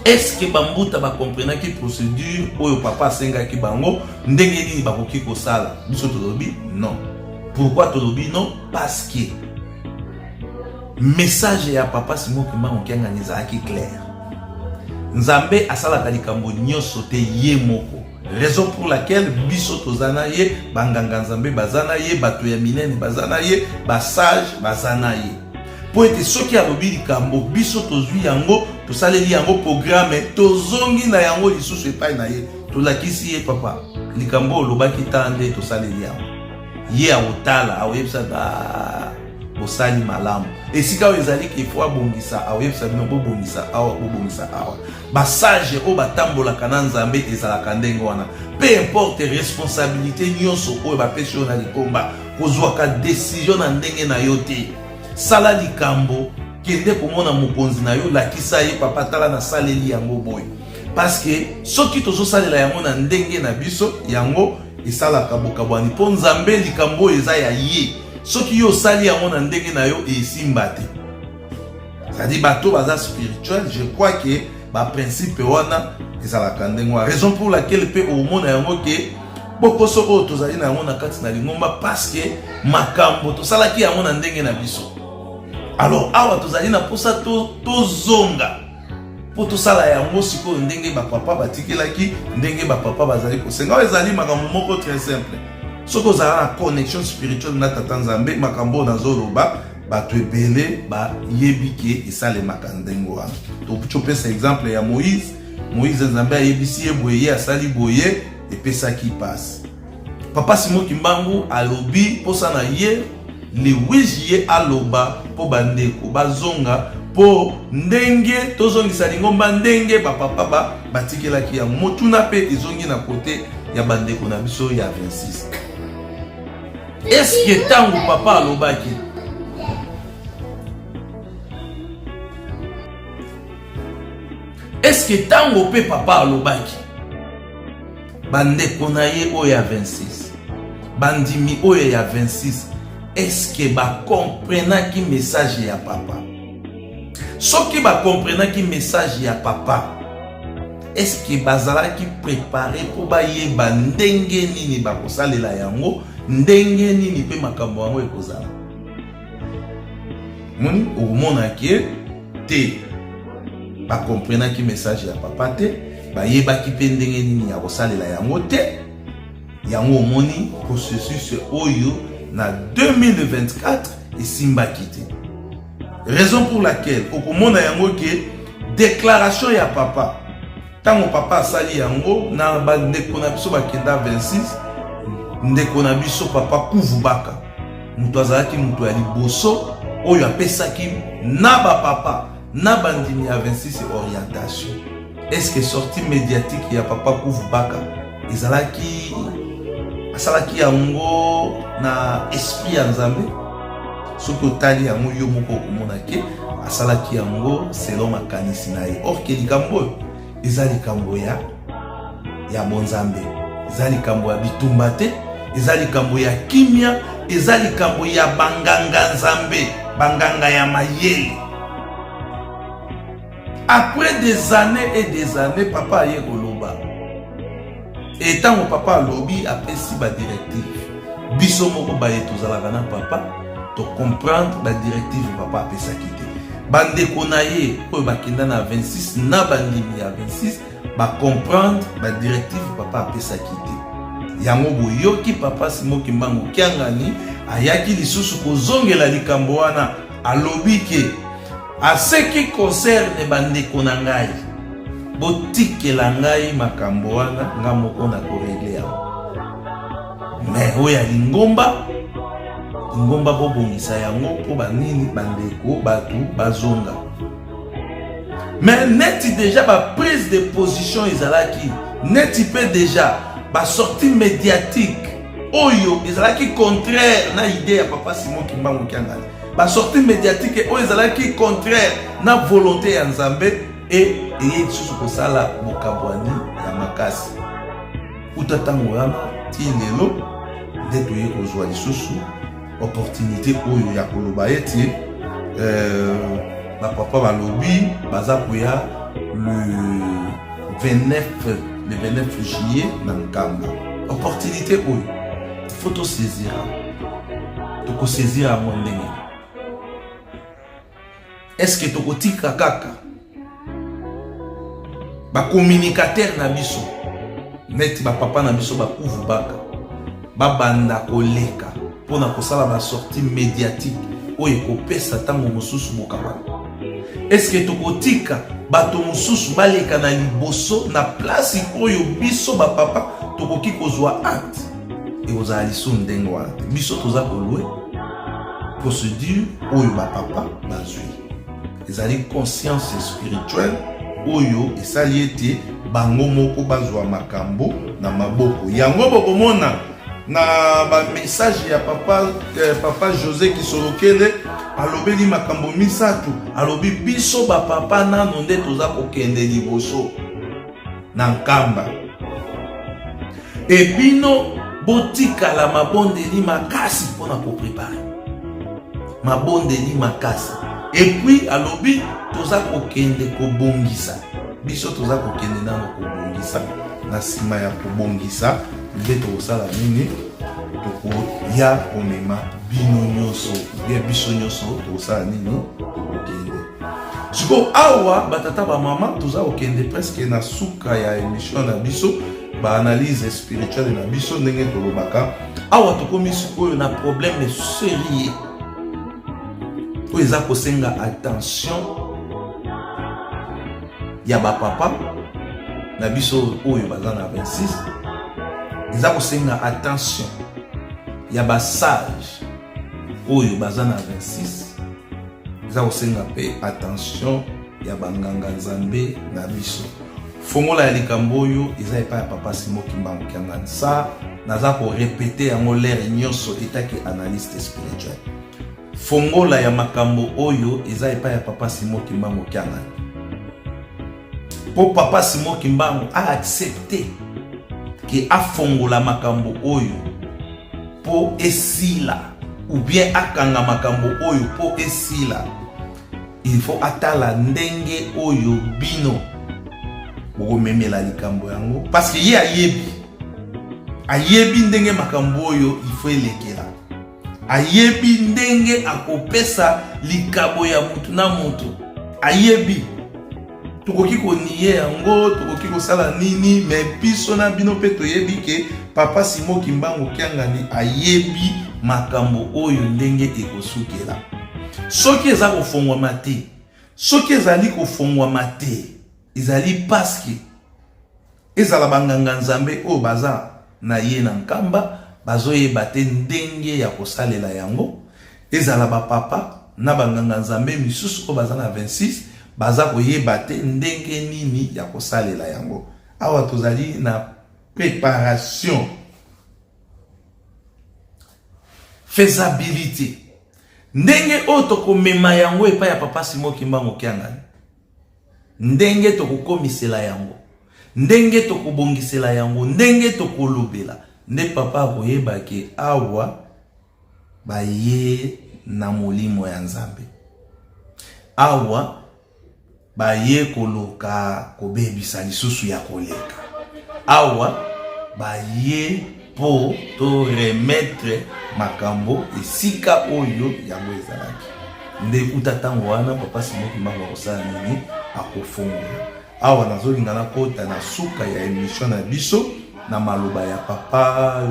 Eske bambuta bakomprenaki procédure oyo papa asengaki bango ndenge nini bakoki kosala? Biso tolobi non. Pourquoi tolobi non? Parce que message ya papa Simon Kimbangu Kiangani ezalaki clair. Nzambe asalaka likambo nyonso te ye moko. Raison pour laquelle biso toza na ye, banganga Nzambe baza na ye, bato ya minene baza na ye, basage baza na ye. Mpo ete soki alobi likambo, biso tozwi yango, tosaleli yango programme, tozongi na yango lisusu epai na ye, tolakisi ye papa likambo olobaki, tala nde tosaleli yango. Ye akotala, akoyebisa ba bosali malamu. Esika oyo ezali ke fo abongisa, akoyebisa bino bobongisa awa, bobongisa awa. Basage oyo batambolaka na Nzambe ezalaka ndenge wana. Peu importe responsabilité nyonso oyo bapesi yo na likomba, kozwaka decision na ndenge na yo te. Sala likambo, kende komona mokonzi na yo, lakisa ye papa, tala nasaleli yango boye. Parce que soki tozosalela yango na ndenge na biso, yango esalaka bokabwani. Mpo Nzambe likambo oyo eza ya ye, soki yo osali yango na ndenge na yo esimba te. C'est-à-dire bato baza spirituel, je crois que ba principe wana ezalaka ndenge wana. Raison pour laquelle mpe omona yango ke bokoso oyo tozali na yango na kati na lingomba, parce que makambo tosalaki yango na ndenge na biso. Alors awa tozali na posa tozonga mpo tosala yango sikoyo ndenge bapapa batikelaki, ndenge bapapa bazali kosenga. Oyo ezali makambo moko très simple. Soki ozala na connexion spirituelle na Tata Nzambe, makambo oyo nazoloba bato ebele bayebi ke esalemaka ndenge wana. Topesa exemple ya Moïse. Moïse, Nzambe ayebisi ye boye, ye asali boye, epesaki pasi. Papa Simon Kimbangu alobi mposa na ye le 8 juillet aloba mpo bandeko bazonga, mpo ndenge tozongisa lingomba ndenge bapapa ba batikelaki yango. Motuna mpe ezongi na kote ya bandeko na biso ya 26. Eske ntango papa alobaki eske ntango mpe papa alobaki bandeko na ye oyo ya 26, bandimi oyo ya 26, eske bakomprenaki message ya papa? Soki bakomprenaki message ya papa, eske bazalaki prepare mpo bayeba ndenge nini bakosalela yango, ndenge nini mpe makambo yango ekozala? Moni okomona ke te bakomprenaki message ya papa te, bayebaki mpe ndenge nini ya kosalela yango te. Yango omoni processus oyo na 2024 esimbaki te. Raison pour laquelle okomona yango ke déclaration ya papa, ntango papa asali yango na bandeko na biso bakenda 26, ndeko na biso papa Kuvubaka moto azalaki moto ya liboso oyo apesaki na bapapa na bandimi ya 26 orientation. Est-ce que sortie médiatique ya papa Kuvubaka ezalaki, asalaki yango na esprit ya Nzambe? Soki otali yango yo moko okomona ke asalaki yango selon makanisi na ye. Or ke likambo oyo eza likambo ya ya bonzambe, eza likambo ya bitumba te, eza likambo ya kimia, eza likambo ya banganga Nzambe, banganga ya mayele. Après des années et des années, papa aye koloba. Et ntango papa alobi, apesi ba directive. Biso moko baye tozalaka na papa, to comprendre ba directive papa apesaki te. Bandeko na ye oyo bakenda na 26 na bandimi ya 26 ba comprendre ba directive papa apesaki te. Yango boyoki papa Simon Kimbangu Kiangani ayaki lisusu kozongela likambo wana, alobi ke à ce qui concerne bandeko na ngai, botikela ngai makambo wana, nga moko na koregle yango. Mais oyo ya lingomba, lingomba bobongisa yango mpo banini bandeko bato bazonga. Mais neti deja ba prise de position ezalaki, neti mpe deja ba sortie médiatique oyo ezalaki contraire na idée ya papa Simon Kimbangu Kiangani, ba sortie médiatique oyo ezalaki contraire na volonté ya Nzambe, e eye lisusu kosala bokabwani ya makasi. Uta ntango wana ti lelo nde toye kozwa lisusu opportunité oyo ya koloba ete bapapa balobi baza koya le 29, le 29 juillet na Nkamba. Opportunité oyo faut tosaisir, tokosaisir yango ndenge? Est-ce que tokotika kaka bacommunicateur na biso neti bapapa na biso bakuvu baka babanda koleka mpona kosala basortie médiatique oyo ekopesa ntango mosusu bokabana? Est-ce que tokotika bato mosusu baleka na liboso na place oyo biso bapapa tokoki kozwa acte? Ekozala lisusu ndenge wana te. Biso toza kolwe procédure oyo bapapa bazwi, ezali conscience spirituelle oyo esali ete bango moko bazwa makambo na maboko. Yango bokomona na bamessage ya papa, papa José Kisolokele alobeli makambo misato. Alobi biso bapapa nano nde toza kokende liboso na Nkamba, e bino botikala mabondeli makasi mpona koprepare mabondeli makasi. Et puis alobi toza kokende kobongisa, biso toza kokende nano kobongisa, na nsima ya kobongisa nde tokosala nini? Tokoya komema bino nyonso, bien biso nyonso tokosala nini? Tokokende. Sikoyo awa batata bamama, toza kokende presque na suka ya émission na biso. Ba analyse spirituelle na biso ndenge tolobaka awa, tokomi sikoyo na problème sérieux oyo eza kosenga attention ya bapapa na biso oyo baza na 26, eza kosenga attention ya basage oyo baza na 26, eza kosenga mpe attention ya banganga nzambe na biso. Fongola ya likambo oyo eza epai ya papa Simon Kimbangu Kiangani. Sa naza korepete yango lere nyonso etaki analyste spirituel. Fongola ya makambo oyo eza epai ya papa Simon Kimbangu Kiangani, mpo papa Simon Kimbangu aaccepte ke afongola makambo oyo mpo esila, ou bien akanga makambo oyo mpo esila. Il faut atala ndenge oyo bino bokomemela likambo yango, parce que ye ayebi ndenge makambo oyo il faut elekela, ayebi ndenge akopesa likabo ya mutu na mutu, ayebi. Tokoki konier yango, tokoki kosala nini, mais biso na bino mpe toyebi ke papa Simon Kimbangu Kiangani ayebi makambo oyo ndenge ekosukela. Soki eza kofongwama te, soki ezali kofongwama te, ezali paske ezala banganga nzambe oyo baza na ye na Nkamba bazoyeba te ndenge ya kosalela yango, ezala bapapa na banganga nzambe misusu oyo baza na 26 baza koyeba te ndenge nini ya kosalela yango. Awa tozali na préparation, faisabilité, ndenge oyo tokomema yango epai ya papa Simon Kimbangu Kiangani, ndenge tokokomisela yango, ndenge tokobongisela yango, ndenge tokolobela, nde papa akoyeba ke awa baye na molimo ya Nzambe, awa baye koluka kobebisa lisusu ya koleka, awa baye mpo to remettre makambo esika oyo yango ezalaki. Nde uta ntango wana papa Simon Kimbangu akosala nini? Akofongola. Awa nazolinga nakota na suka ya émission na biso na maloba ya papa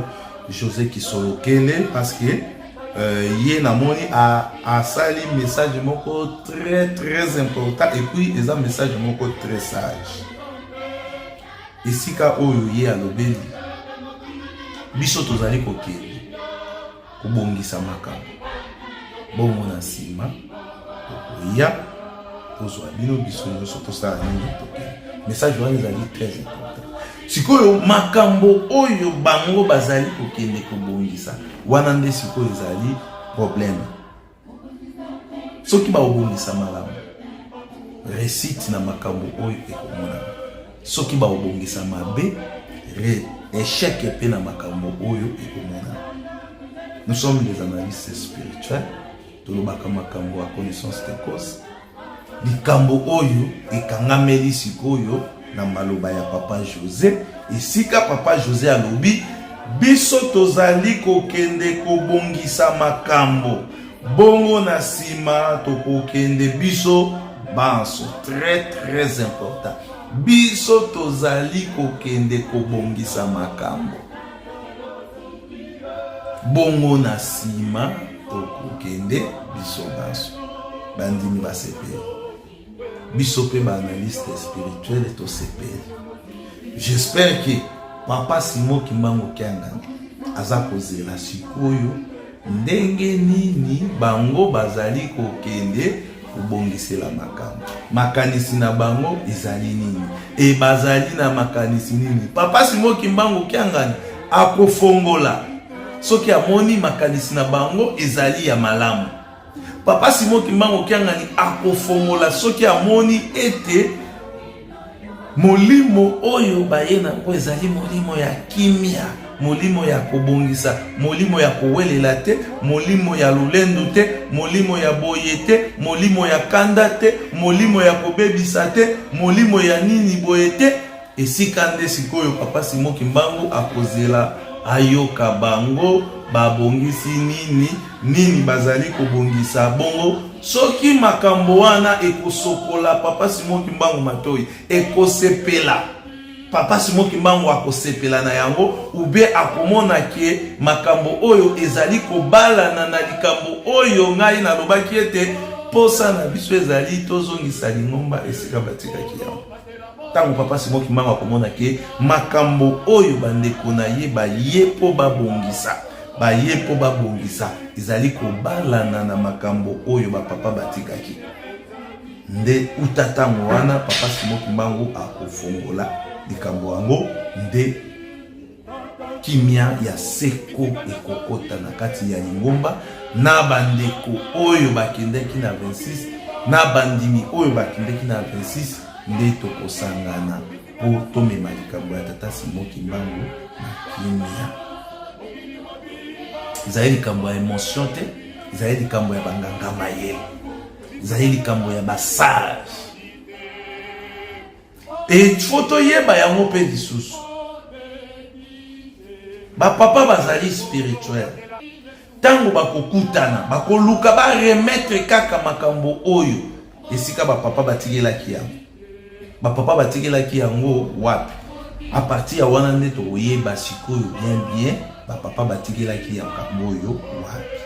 José Kisolokele, parce que ye namoni asali message moko très très important, et puis eza message moko très sage. Esika oyo ye alobeli biso tozali kokende kobongisa makambo, bongo na nsima tokoya tozwa bino, biso nyonso tosala nini? Tokende. Message wana ezali très important. Sikoyo makambo oyo bango bazali kokende kobongisa wana nde sikoyo ezali problème. Soki bakobongisa malamu, réussite na makambo oyo ekomonana. Soki bakobongisa mabe, échec mpe na makambo oyo ekomonana. Nous sommes des analystes spirituels, tolobaka makambo ya connaissance de cause. Likambo oyo ekangameli sikoyo na maloba ya papa José, esika papa José alobi biso tozali kokende kobongisa makambo, bongo na nsima tokokende biso banso. Très très important, biso tozali kokende kobongisa makambo, bongo na nsima tokokende biso banso. Bandimi basepeli, biso mpe baanalyste spirituel tosepeli. J'espère que papa Simon Kimbangu Kiangani aza kozela sikoyo ndenge nini bango bazali kokende kobongisela makambo, makanisi na bango ezali nini, e bazali na makanisi nini. Papa Simon Kimbangu Kiangani akofongola soki amoni makanisi na bango ezali ya malamu. Papa Simon Kimbangu Kiangani akofongola soki amoni ete molimo oyo baye na yango ezali molimo ya kimia, molimo ya kobongisa, molimo ya kowelela te, molimo ya lolendu te, molimo ya boye te, molimo ya kanda te, molimo ya kobebisa te, molimo ya nini boye te. Esika nde sikoyo papa Simon Kimbangu akozela ayoka bango babongisi nini, nini bazali kobongisa. Bongo soki makambo wana ekosokola papa Simon Kimbangu matoi, ekosepela. Papa Simon Kimbangu akosepela na yango ou bien akomona ke makambo oyo ezali kobalana na likambo oyo ngai nalobaki ete posa na biso ezali tozongisa lingomba esika batikaki yango. Ntango Papa Simon Kimbangu akomona ke makambo oyo bandeko na ye baye mpo babongisa, baye mpo babongisa ezali kobalana na makambo oyo bapapa batikaki. Nde uta ntango wana Papa Simon Kimbangu akofongola likambo yango, nde kimia ya seko ekokota na kati ya lingomba na bandeko oyo bakendaki na 26 na bandimi oyo bakendaki na 26, nde tokosangana mpo tomema likambo ya Tata Simon Kimbangu na kimia. Ezali likambo ya emotion te, ezali likambo ya banganga mayele. Ezali likambo ya ba sage. Et faut toyeba yango mpe lisusu, ba papa bazali spirituel. Ntango bakokutana bakoluka ba remettre kaka makambo oyo esika ba papa batikelaki yango. Ba papa batikelaki yango wapi? A partir ya wana nde tokoyeba sikoyo bien bien ba papa batikelaki makambo oyo wapi.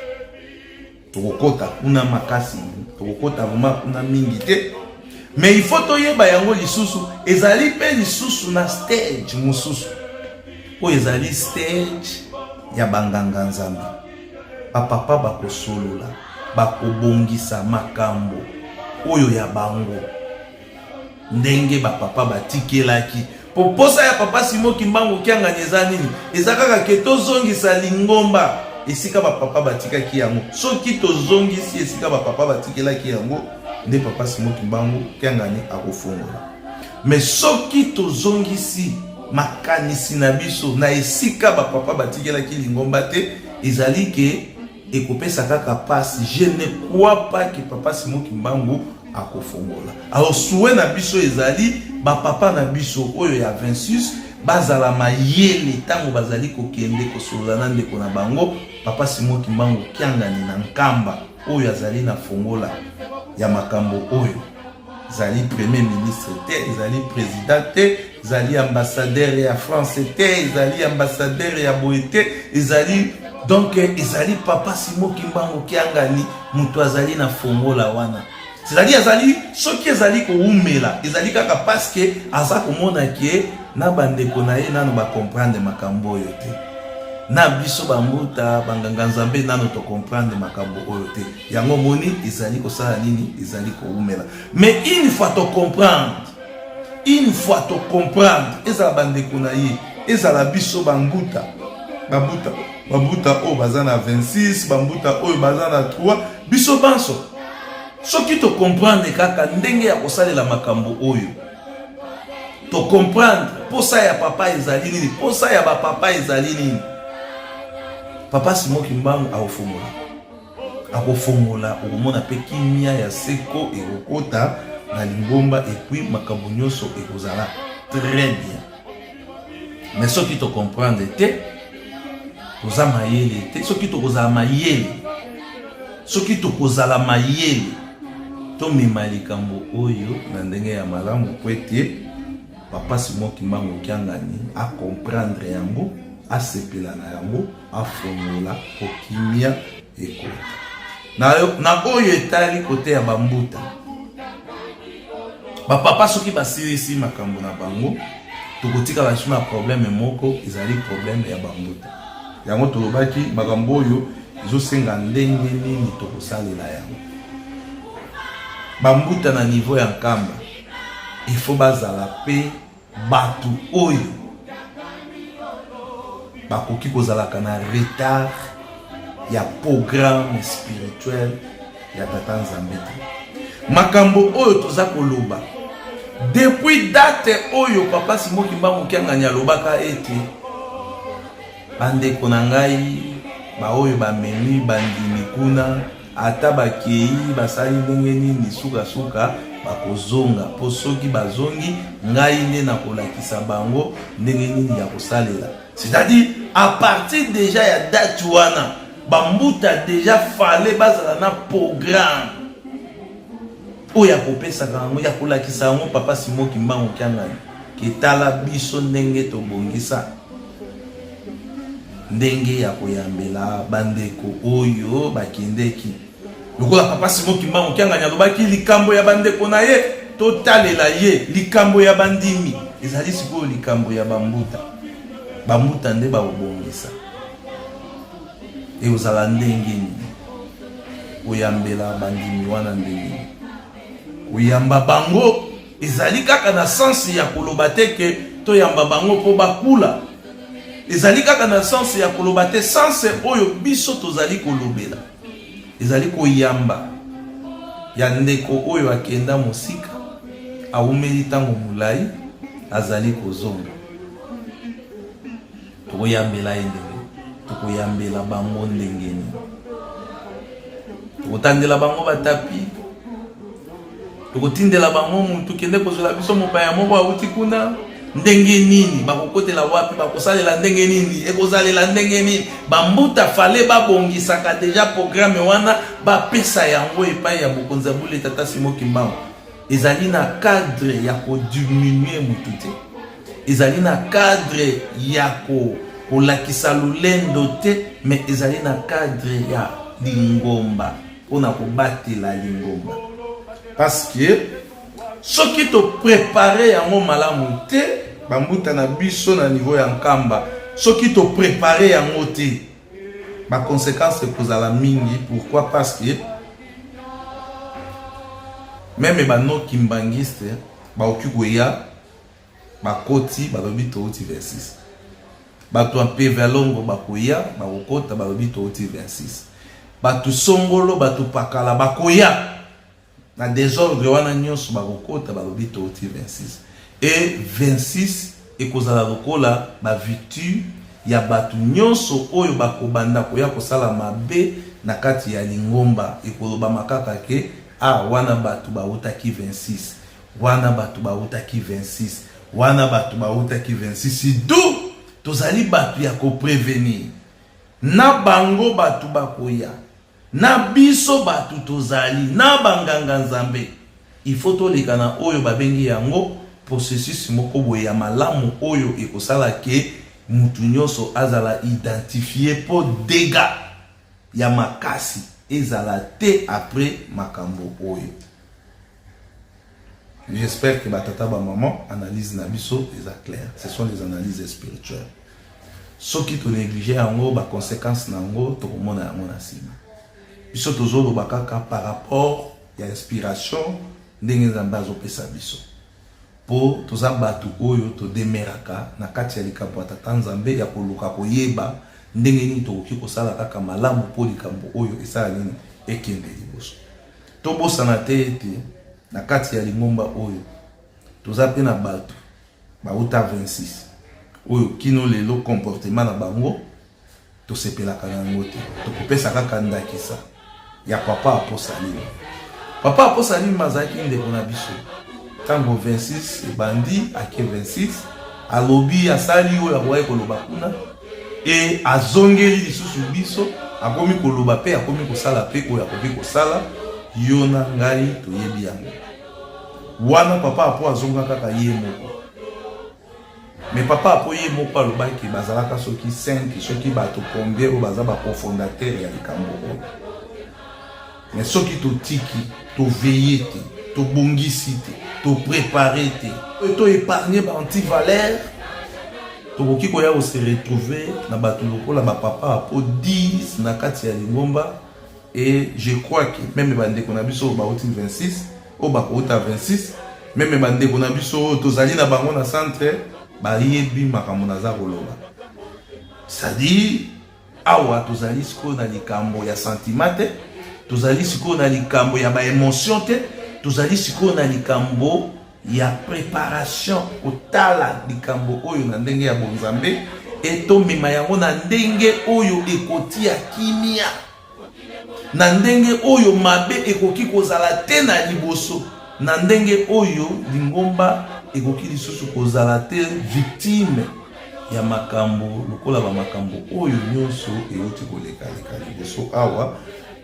Tokokota kuna makasi, tokokota vraiment kuna mingi te, mais il faut toyeba yango lisusu. Ezali mpe lisusu na stage mosusu oyo ezali stage ya banganga nzambe. Bapapa bakosolola, bakobongisa makambo oyo ya bango ndenge bapapa batikelaki. Po posa ya Papa Simon Kimbangu Kiangani eza nini? Eza kaka ke tozongisa lingomba esika ba papa batikaki yango. Soki tozongisi esika ba papa batikelaki yango, nde Papa Simon Kimbangu Kiangani akofongola. Mais soki tozongisi makanisi na biso na esika ba papa batikelaki lingomba te, ezali ke ekopesa kaka pasi. Je ne crois pas que Papa Simon Kimbangu akofongola. Alors souhait na biso ezali ba papa na biso oyo ya 26 bazala mayele ntango bazali kokende kosolola na ndeko na bango Papa Simon Kimbangu Kiangani na Nkamba oyo azali na fongola ya makambo oyo. Ezali premier ministre te, ezali président te, ezali ambassadeur ya France te, ezali ambassadeur ya boye te, ezali donc ezali Papa Simon Kimbangu Kiangani moto azali na fongola wana. C'est-à-dire azali, soki ezali kowumela, ezali kaka parce que aza komona ke na bandeko na ye nano ba comprendre makambo oyo te. Na biso bambuta, banganga nzambe nano to comprendre makambo oyo te. Yango moni ezali kosala nini, ezali kowumela. Mais une fois to comprendre, une fois to comprendre, ezala bandeko na ye, ezala biso bambuta, bambuta, bambuta oyo baza na 26, bambuta oyo baza na 3, biso banso soki to comprendre kaka ndenge ya kosalela makambo oyo, to comprendre posa ya papa ezali nini, posa ya ba papa ezali nini, Papa Simon Kimbangu akofongola, akofongola, okomona pe kimia ya seko ekokota na lingomba, et puis makambo nyonso ekozala très bien. Mais soki to comprendre te, toza mayele te, soki tokozala mayele, soki tokozala mayele, tomema likambo oyo na ndenge ya malamu po ete Papa Simon Kimbangu Kiangani a comprendre yango, asepela na yango, afongola po kimia ekota. Na oyo etali kote ya bambuta, ba papa soki basilisi makambo na bango, tokotikala lisusu na problème moko, ezali problème ya bambuta. Yango tolobaki makambo oyo ezosenga ndenge nini tokosalela yango. Bambuta na niveau ya Nkamba, il faut bazala pe batu oyo bakoki kozalaka na retard ya programme spirituel ya Tata Nzambe te. Makambo oyo toza koloba depuis date oyo Papa Simon Kimbangu Kiangani alobaka ete bandeko na ngai baoyo bamemi bandimi kuna, ata bakei basali ndenge nini, sukasuka bakozonga, po soki bazongi ngai nde nakolakisa bango ndenge nini ya kosalela. C'est-à-dire à partir déjà ya date wana bambuta déjà fallait bazala na programme oyo ya kopesaka yango, ya kolakisa yango Papa Simon Kimbangu Kiangani. Ke tala biso ndenge tobongisa ndenge ya koyambela bandeko oyo bakendeki. Lokola Papa Simon Kimbangu Kiangani alobaki likambo ya bandeko na ye, totalela ye likambo ya bandimi. Ezali sikoyo likambo ya bambuta. Bambuta nde bakobongisa. Ekozala ndenge nini? Koyambela bandimi wana ndenge nini? Koyamba bango ezali kaka na sens ya koloba te ke toyamba bango mpo bakula. Ezali kaka na sens ya koloba te, sens oyo biso tozali kolobela ezali koyamba ya ndeko oyo akenda mosika, awumeli ntango molai, azali kozonga. Tokoyambela ye ndenge tokoyambela bango ndenge nini? Tokotandela bango batapi, tokotindela bango mutu kende kozwela biso mopaya moko awuti kuna ndenge nini? Bakokotela wapi? Bakosalela ndenge nini? Ekozalela ndenge nini? Bambuta fale babongisaka deja programme wana, bapesa yango epai ya mokonzi ya bule Tata Simo Kimbangu. Ezali na cadre ya kodiminue mutu te, ezali na cadre ya kolakisa lolendo te, mais ezali na cadre ya lingomba mpona kobatela lingomba, parce que soki toprepare yango malamu te, bambuta na biso na niveau ya Nkamba, soki toprepare yango te, ba conséquences ekozala mingi. Pourquoi? Parce que meme ba non kimbanguiste bakoki koya, bakoti, balobi touti 26. Bato ya Mpevalongo bakoya, bakokota, balobi touti 26. Bato songolo, bato pakala bakoya na desordre wana nyonso, bakokota, balobi touti 26. E 26 ekozala lokola bavicture ya bato nyonso oyo bakobanda koya kosala mabe na kati ya lingomba. Ekolobama kaka ke a wana bato bautaki 26, wana bato bautaki 26, wana bato bautaki 26. Du tozali bato ya koprevenir na bango bato bakoya na biso. Bato tozali na banganga Nzambe, il faut toleka na oyo babengi yango processus moko boye ya malamu oyo ekosala ke mutu nyonso azala identifié mpo dégâts ya makasi ezala te après makambo oyo. J'espère que batata, bamama, analyse na biso eza claire. Ce sont les analyses spirituelles. Soki tonéglige yango, baconséquence na yango tokomona yango na nsima. Biso tozoloba kaka par rapport ya inspiration ndenge Nzambe azopesa biso, mpo toza bato oyo todemeraka na kati ya likambo ya Tata Nzambe ya koluka koyeba ndenge nini tokoki kosala kaka malamu mpo likambo oyo esala nini, ekende liboso. Tobosana te ete na kati ya lingomba oyo toza mpe na bato bauta 26 oyo kino lelo comportement na bango tosepelaka na yango te. Tokopesa kaka ndakisa ya Papa Aposalima. Papa Aposalima azalaki ndeko na biso ntango 26 ebandi, ake 26, alobi, asali oyo akokaki koloba kuna, e azongeli lisusu biso, akomi koloba mpe akomi kosala mpe oyo akoki kosala. Yo na ngai toyebi yango wana. Papa Apo azonga kaka ye moko, mais Papa Apo ye moko alobaki bazalaka soki 5, soki bato combien oyo baza bacofondateur ya likambo oyo. Mais soki totiki, toveille te, tobongisi te, toprépare te, toépargne baantivaleur, tokoki koya kose retrouver na bato lokola bapapa Apo 10 na kati ya lingomba. Et je crois que même bandeko na biso oyo bauti 26, oyo bakouta 26, même bandeko na biso oyo tozali na bango na centre, bayebi makambo naza koloba. C'est-à-dire awa tozali sikoyo na likambo ya sentiment te, tozali sikoyo na likambo ya baémotion te, tozali sikoyo na likambo ya préparation, kotala likambo oyo na ndenge ya bonzambe e tomema yango na ndenge oyo ekotia kimia, na ndenge oyo mabe ekoki kozala te na liboso, na ndenge oyo lingomba ekoki lisusu kozala te victime ya makambo lokola bamakambo oyo nyonso euti kolekaleka liboso awa.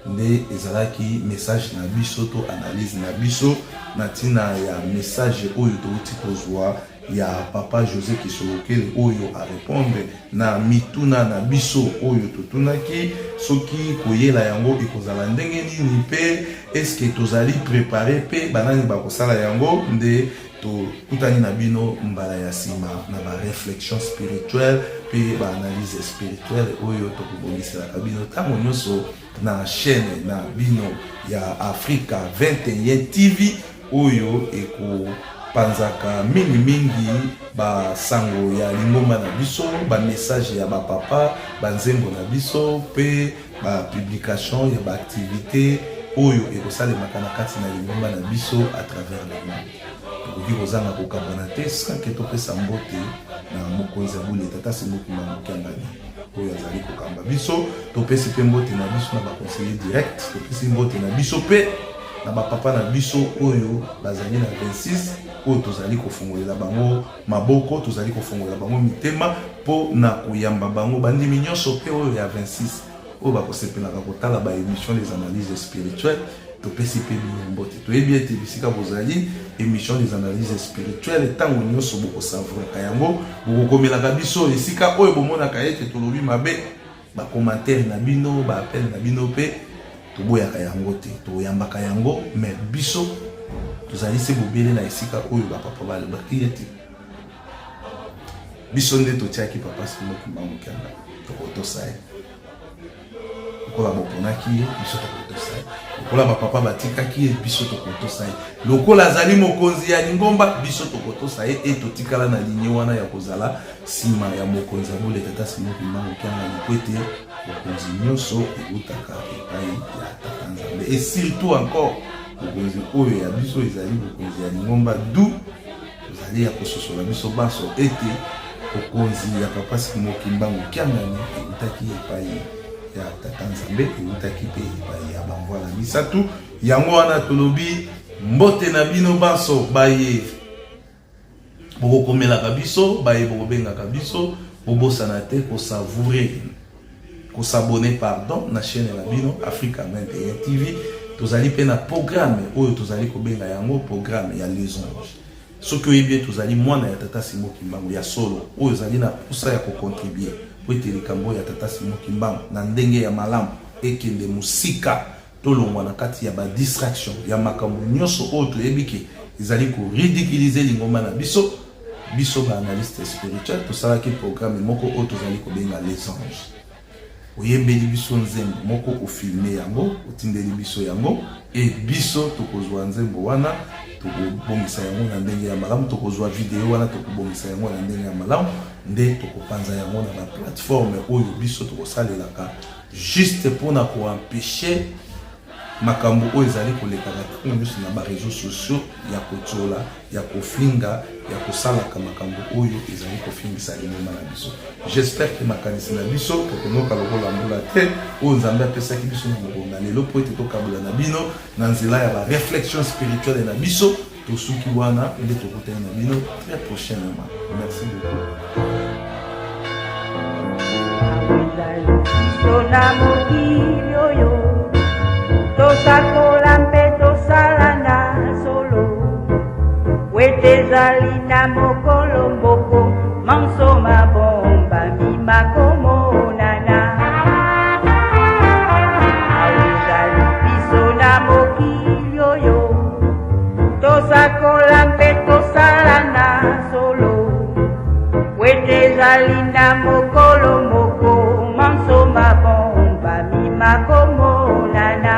Nde ezalaki message na biso to analyse na biso na ntina ya message oyo touti kozwa. ya papa Jose Kisolokele oyo a repondre na mituna na biso oyo totunaki soki koyela yango ekozala ndenge nini mpe eske tozali prepare mpe banani bakosala yango. Nde tokutani na bino mbala ya nsima na ba réflexion spirituelle mpe ba analyse spirituelle oyo tokobongiselaka bino ntango nyonso na chaîne na bino ya Africa 21 TV oyo ekopanzaka mingimingi basango ya lingomba na biso, bamessage ya bapapa, banzembo na biso mpe bapublication ya baactivité oyo ekosalemaka na kati na lingomba na biso à travers le monde. Tokoki kozanga kokabwana te sans que topesa mbote na mokonzi ya bule, tata Simon Kimbangu Kiangani, oyo azali kokamba biso. Topesi mpe mbote na biso na baconseiller direct, topesi mbote na biso mpe na bapapa na biso oyo bazali na 26, oyo tozali kofongolela bango maboko, tozali kofongolela bango mitema mpo na koyamba bango. Bandimi nyonso mpe oyo ya 26 oyo bakosepelaka kotala ba émission Les Analyses Spirituelles, topesi mpe bino mbote. Toyebi ete bisika bozali, émission Les Analyses Spirituelles ntango nyonso bokosavouraka yango, bokokomelaka biso esika oyo bomonaka ete tolobi mabe, bacommentaire na bino, baappel na bino mpe toboyaka yango te, toyambaka yango. Mais biso tozali se bobele na esika oyo bapapa balobaki ete biso nde totiaki papa Simon Kimbangu Kiangani, tokotosa ye. Lokola boponaki ye, biso tokotosa ye. Lokola bapapa batikaki ye, biso tokotosa ye. Lokola azali mokonzi ya lingomba, biso tokotosa ye. E totikala na ligne wana ya kozala nsima ya mokonzi ya bule, tata Simon Kimbangu Kiangani, po ete bokonzi nyonso eutaka epai ya tata Nzambe, et surtout encore bokonzi oyo ya biso ezali bokonzi ya lingomba. Du tozali ya kososola biso banso ete bokonzi ya papa Simon Kimbangu Kiangani eutaki epai ya tata Nzambe, eutaki mpe epai ya bamvwala misato. Yango wana tolobi mbote na bino banso baye bokokomelaka biso, baye bokobengaka biso. Bobosana te kosavourer, kos'abonner, pardon, na chaîne na bino Africa 21 TV. Tozali mpe na programme oyo tozali kobenga yango programme ya Les Anges. Soki oyebi ete ozali mwana ya tata Simon Kimbangu ya solo, oyo ozali na posa ya kocontribuer po ete likambo ya tata Simon Kimbangu na ndenge ya malamu ekende mosika, tolongwa na kati ya badistraction ya makambo nyonso oyo toyebi ke ezali koridiculiser lingomba na biso, biso baanalyste spirituel tosalaki programme moko oyo tozali kobenga Les Anges. Oyembeli biso nzembo moko, ofilme yango, otindeli biso yango, e biso tokozwa nzembo wana, tokobongisa yango na ndenge ya malamu, tokozwa video wana, tokobongisa yango na ndenge ya malamu, nde tokopanza yango na baplateforme oyo biso tokosalelaka, juste mpona koempêcher makambo oyo ezali kolekaka ntango nyonso na baréseaux sociaux ya kotiola, ya kofinga, ya kosalaka makambo oyo ezali kofingisa lingomba na biso. J'espère ke makanisi na biso tokonoka lokola mbula te, oyo Nzambe apesaki biso na mokolo na lelo mpo ete tokabola na bino na nzela ya bareflexion spirituelle na biso. Tosuki wana, nde tokutani na bino très prochainement. Merci beaucoup. Biso na mokili oyo tosakola mpe tosala na solo wete ezali na mokolo moko manso mabombami makomonana. Awa ezali biso na mokili oyo tosakola mpe tosala na solo wete ezali na mokolo moko manso mabombami makomonana.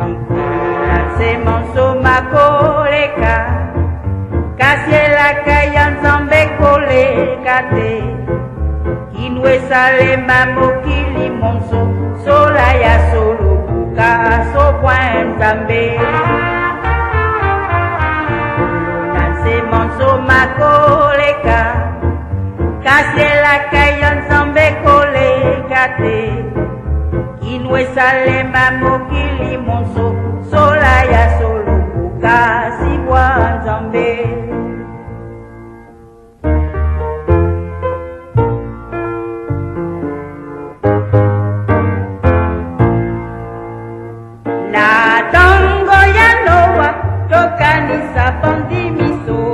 Likolo na nse manso makoleka, kasi elaka ya Nzambe koleka te. Kino esalema mokili monso, sola ya solo buka sobwa Nzambe. Likolo na nse manso makoleka, kasi elaka ya Nzambe koleka te. Kino esalema mokili monso, sola ya solo buka sibwa Nzambe. Na ntango ya Noa, tokanisa bandimiso.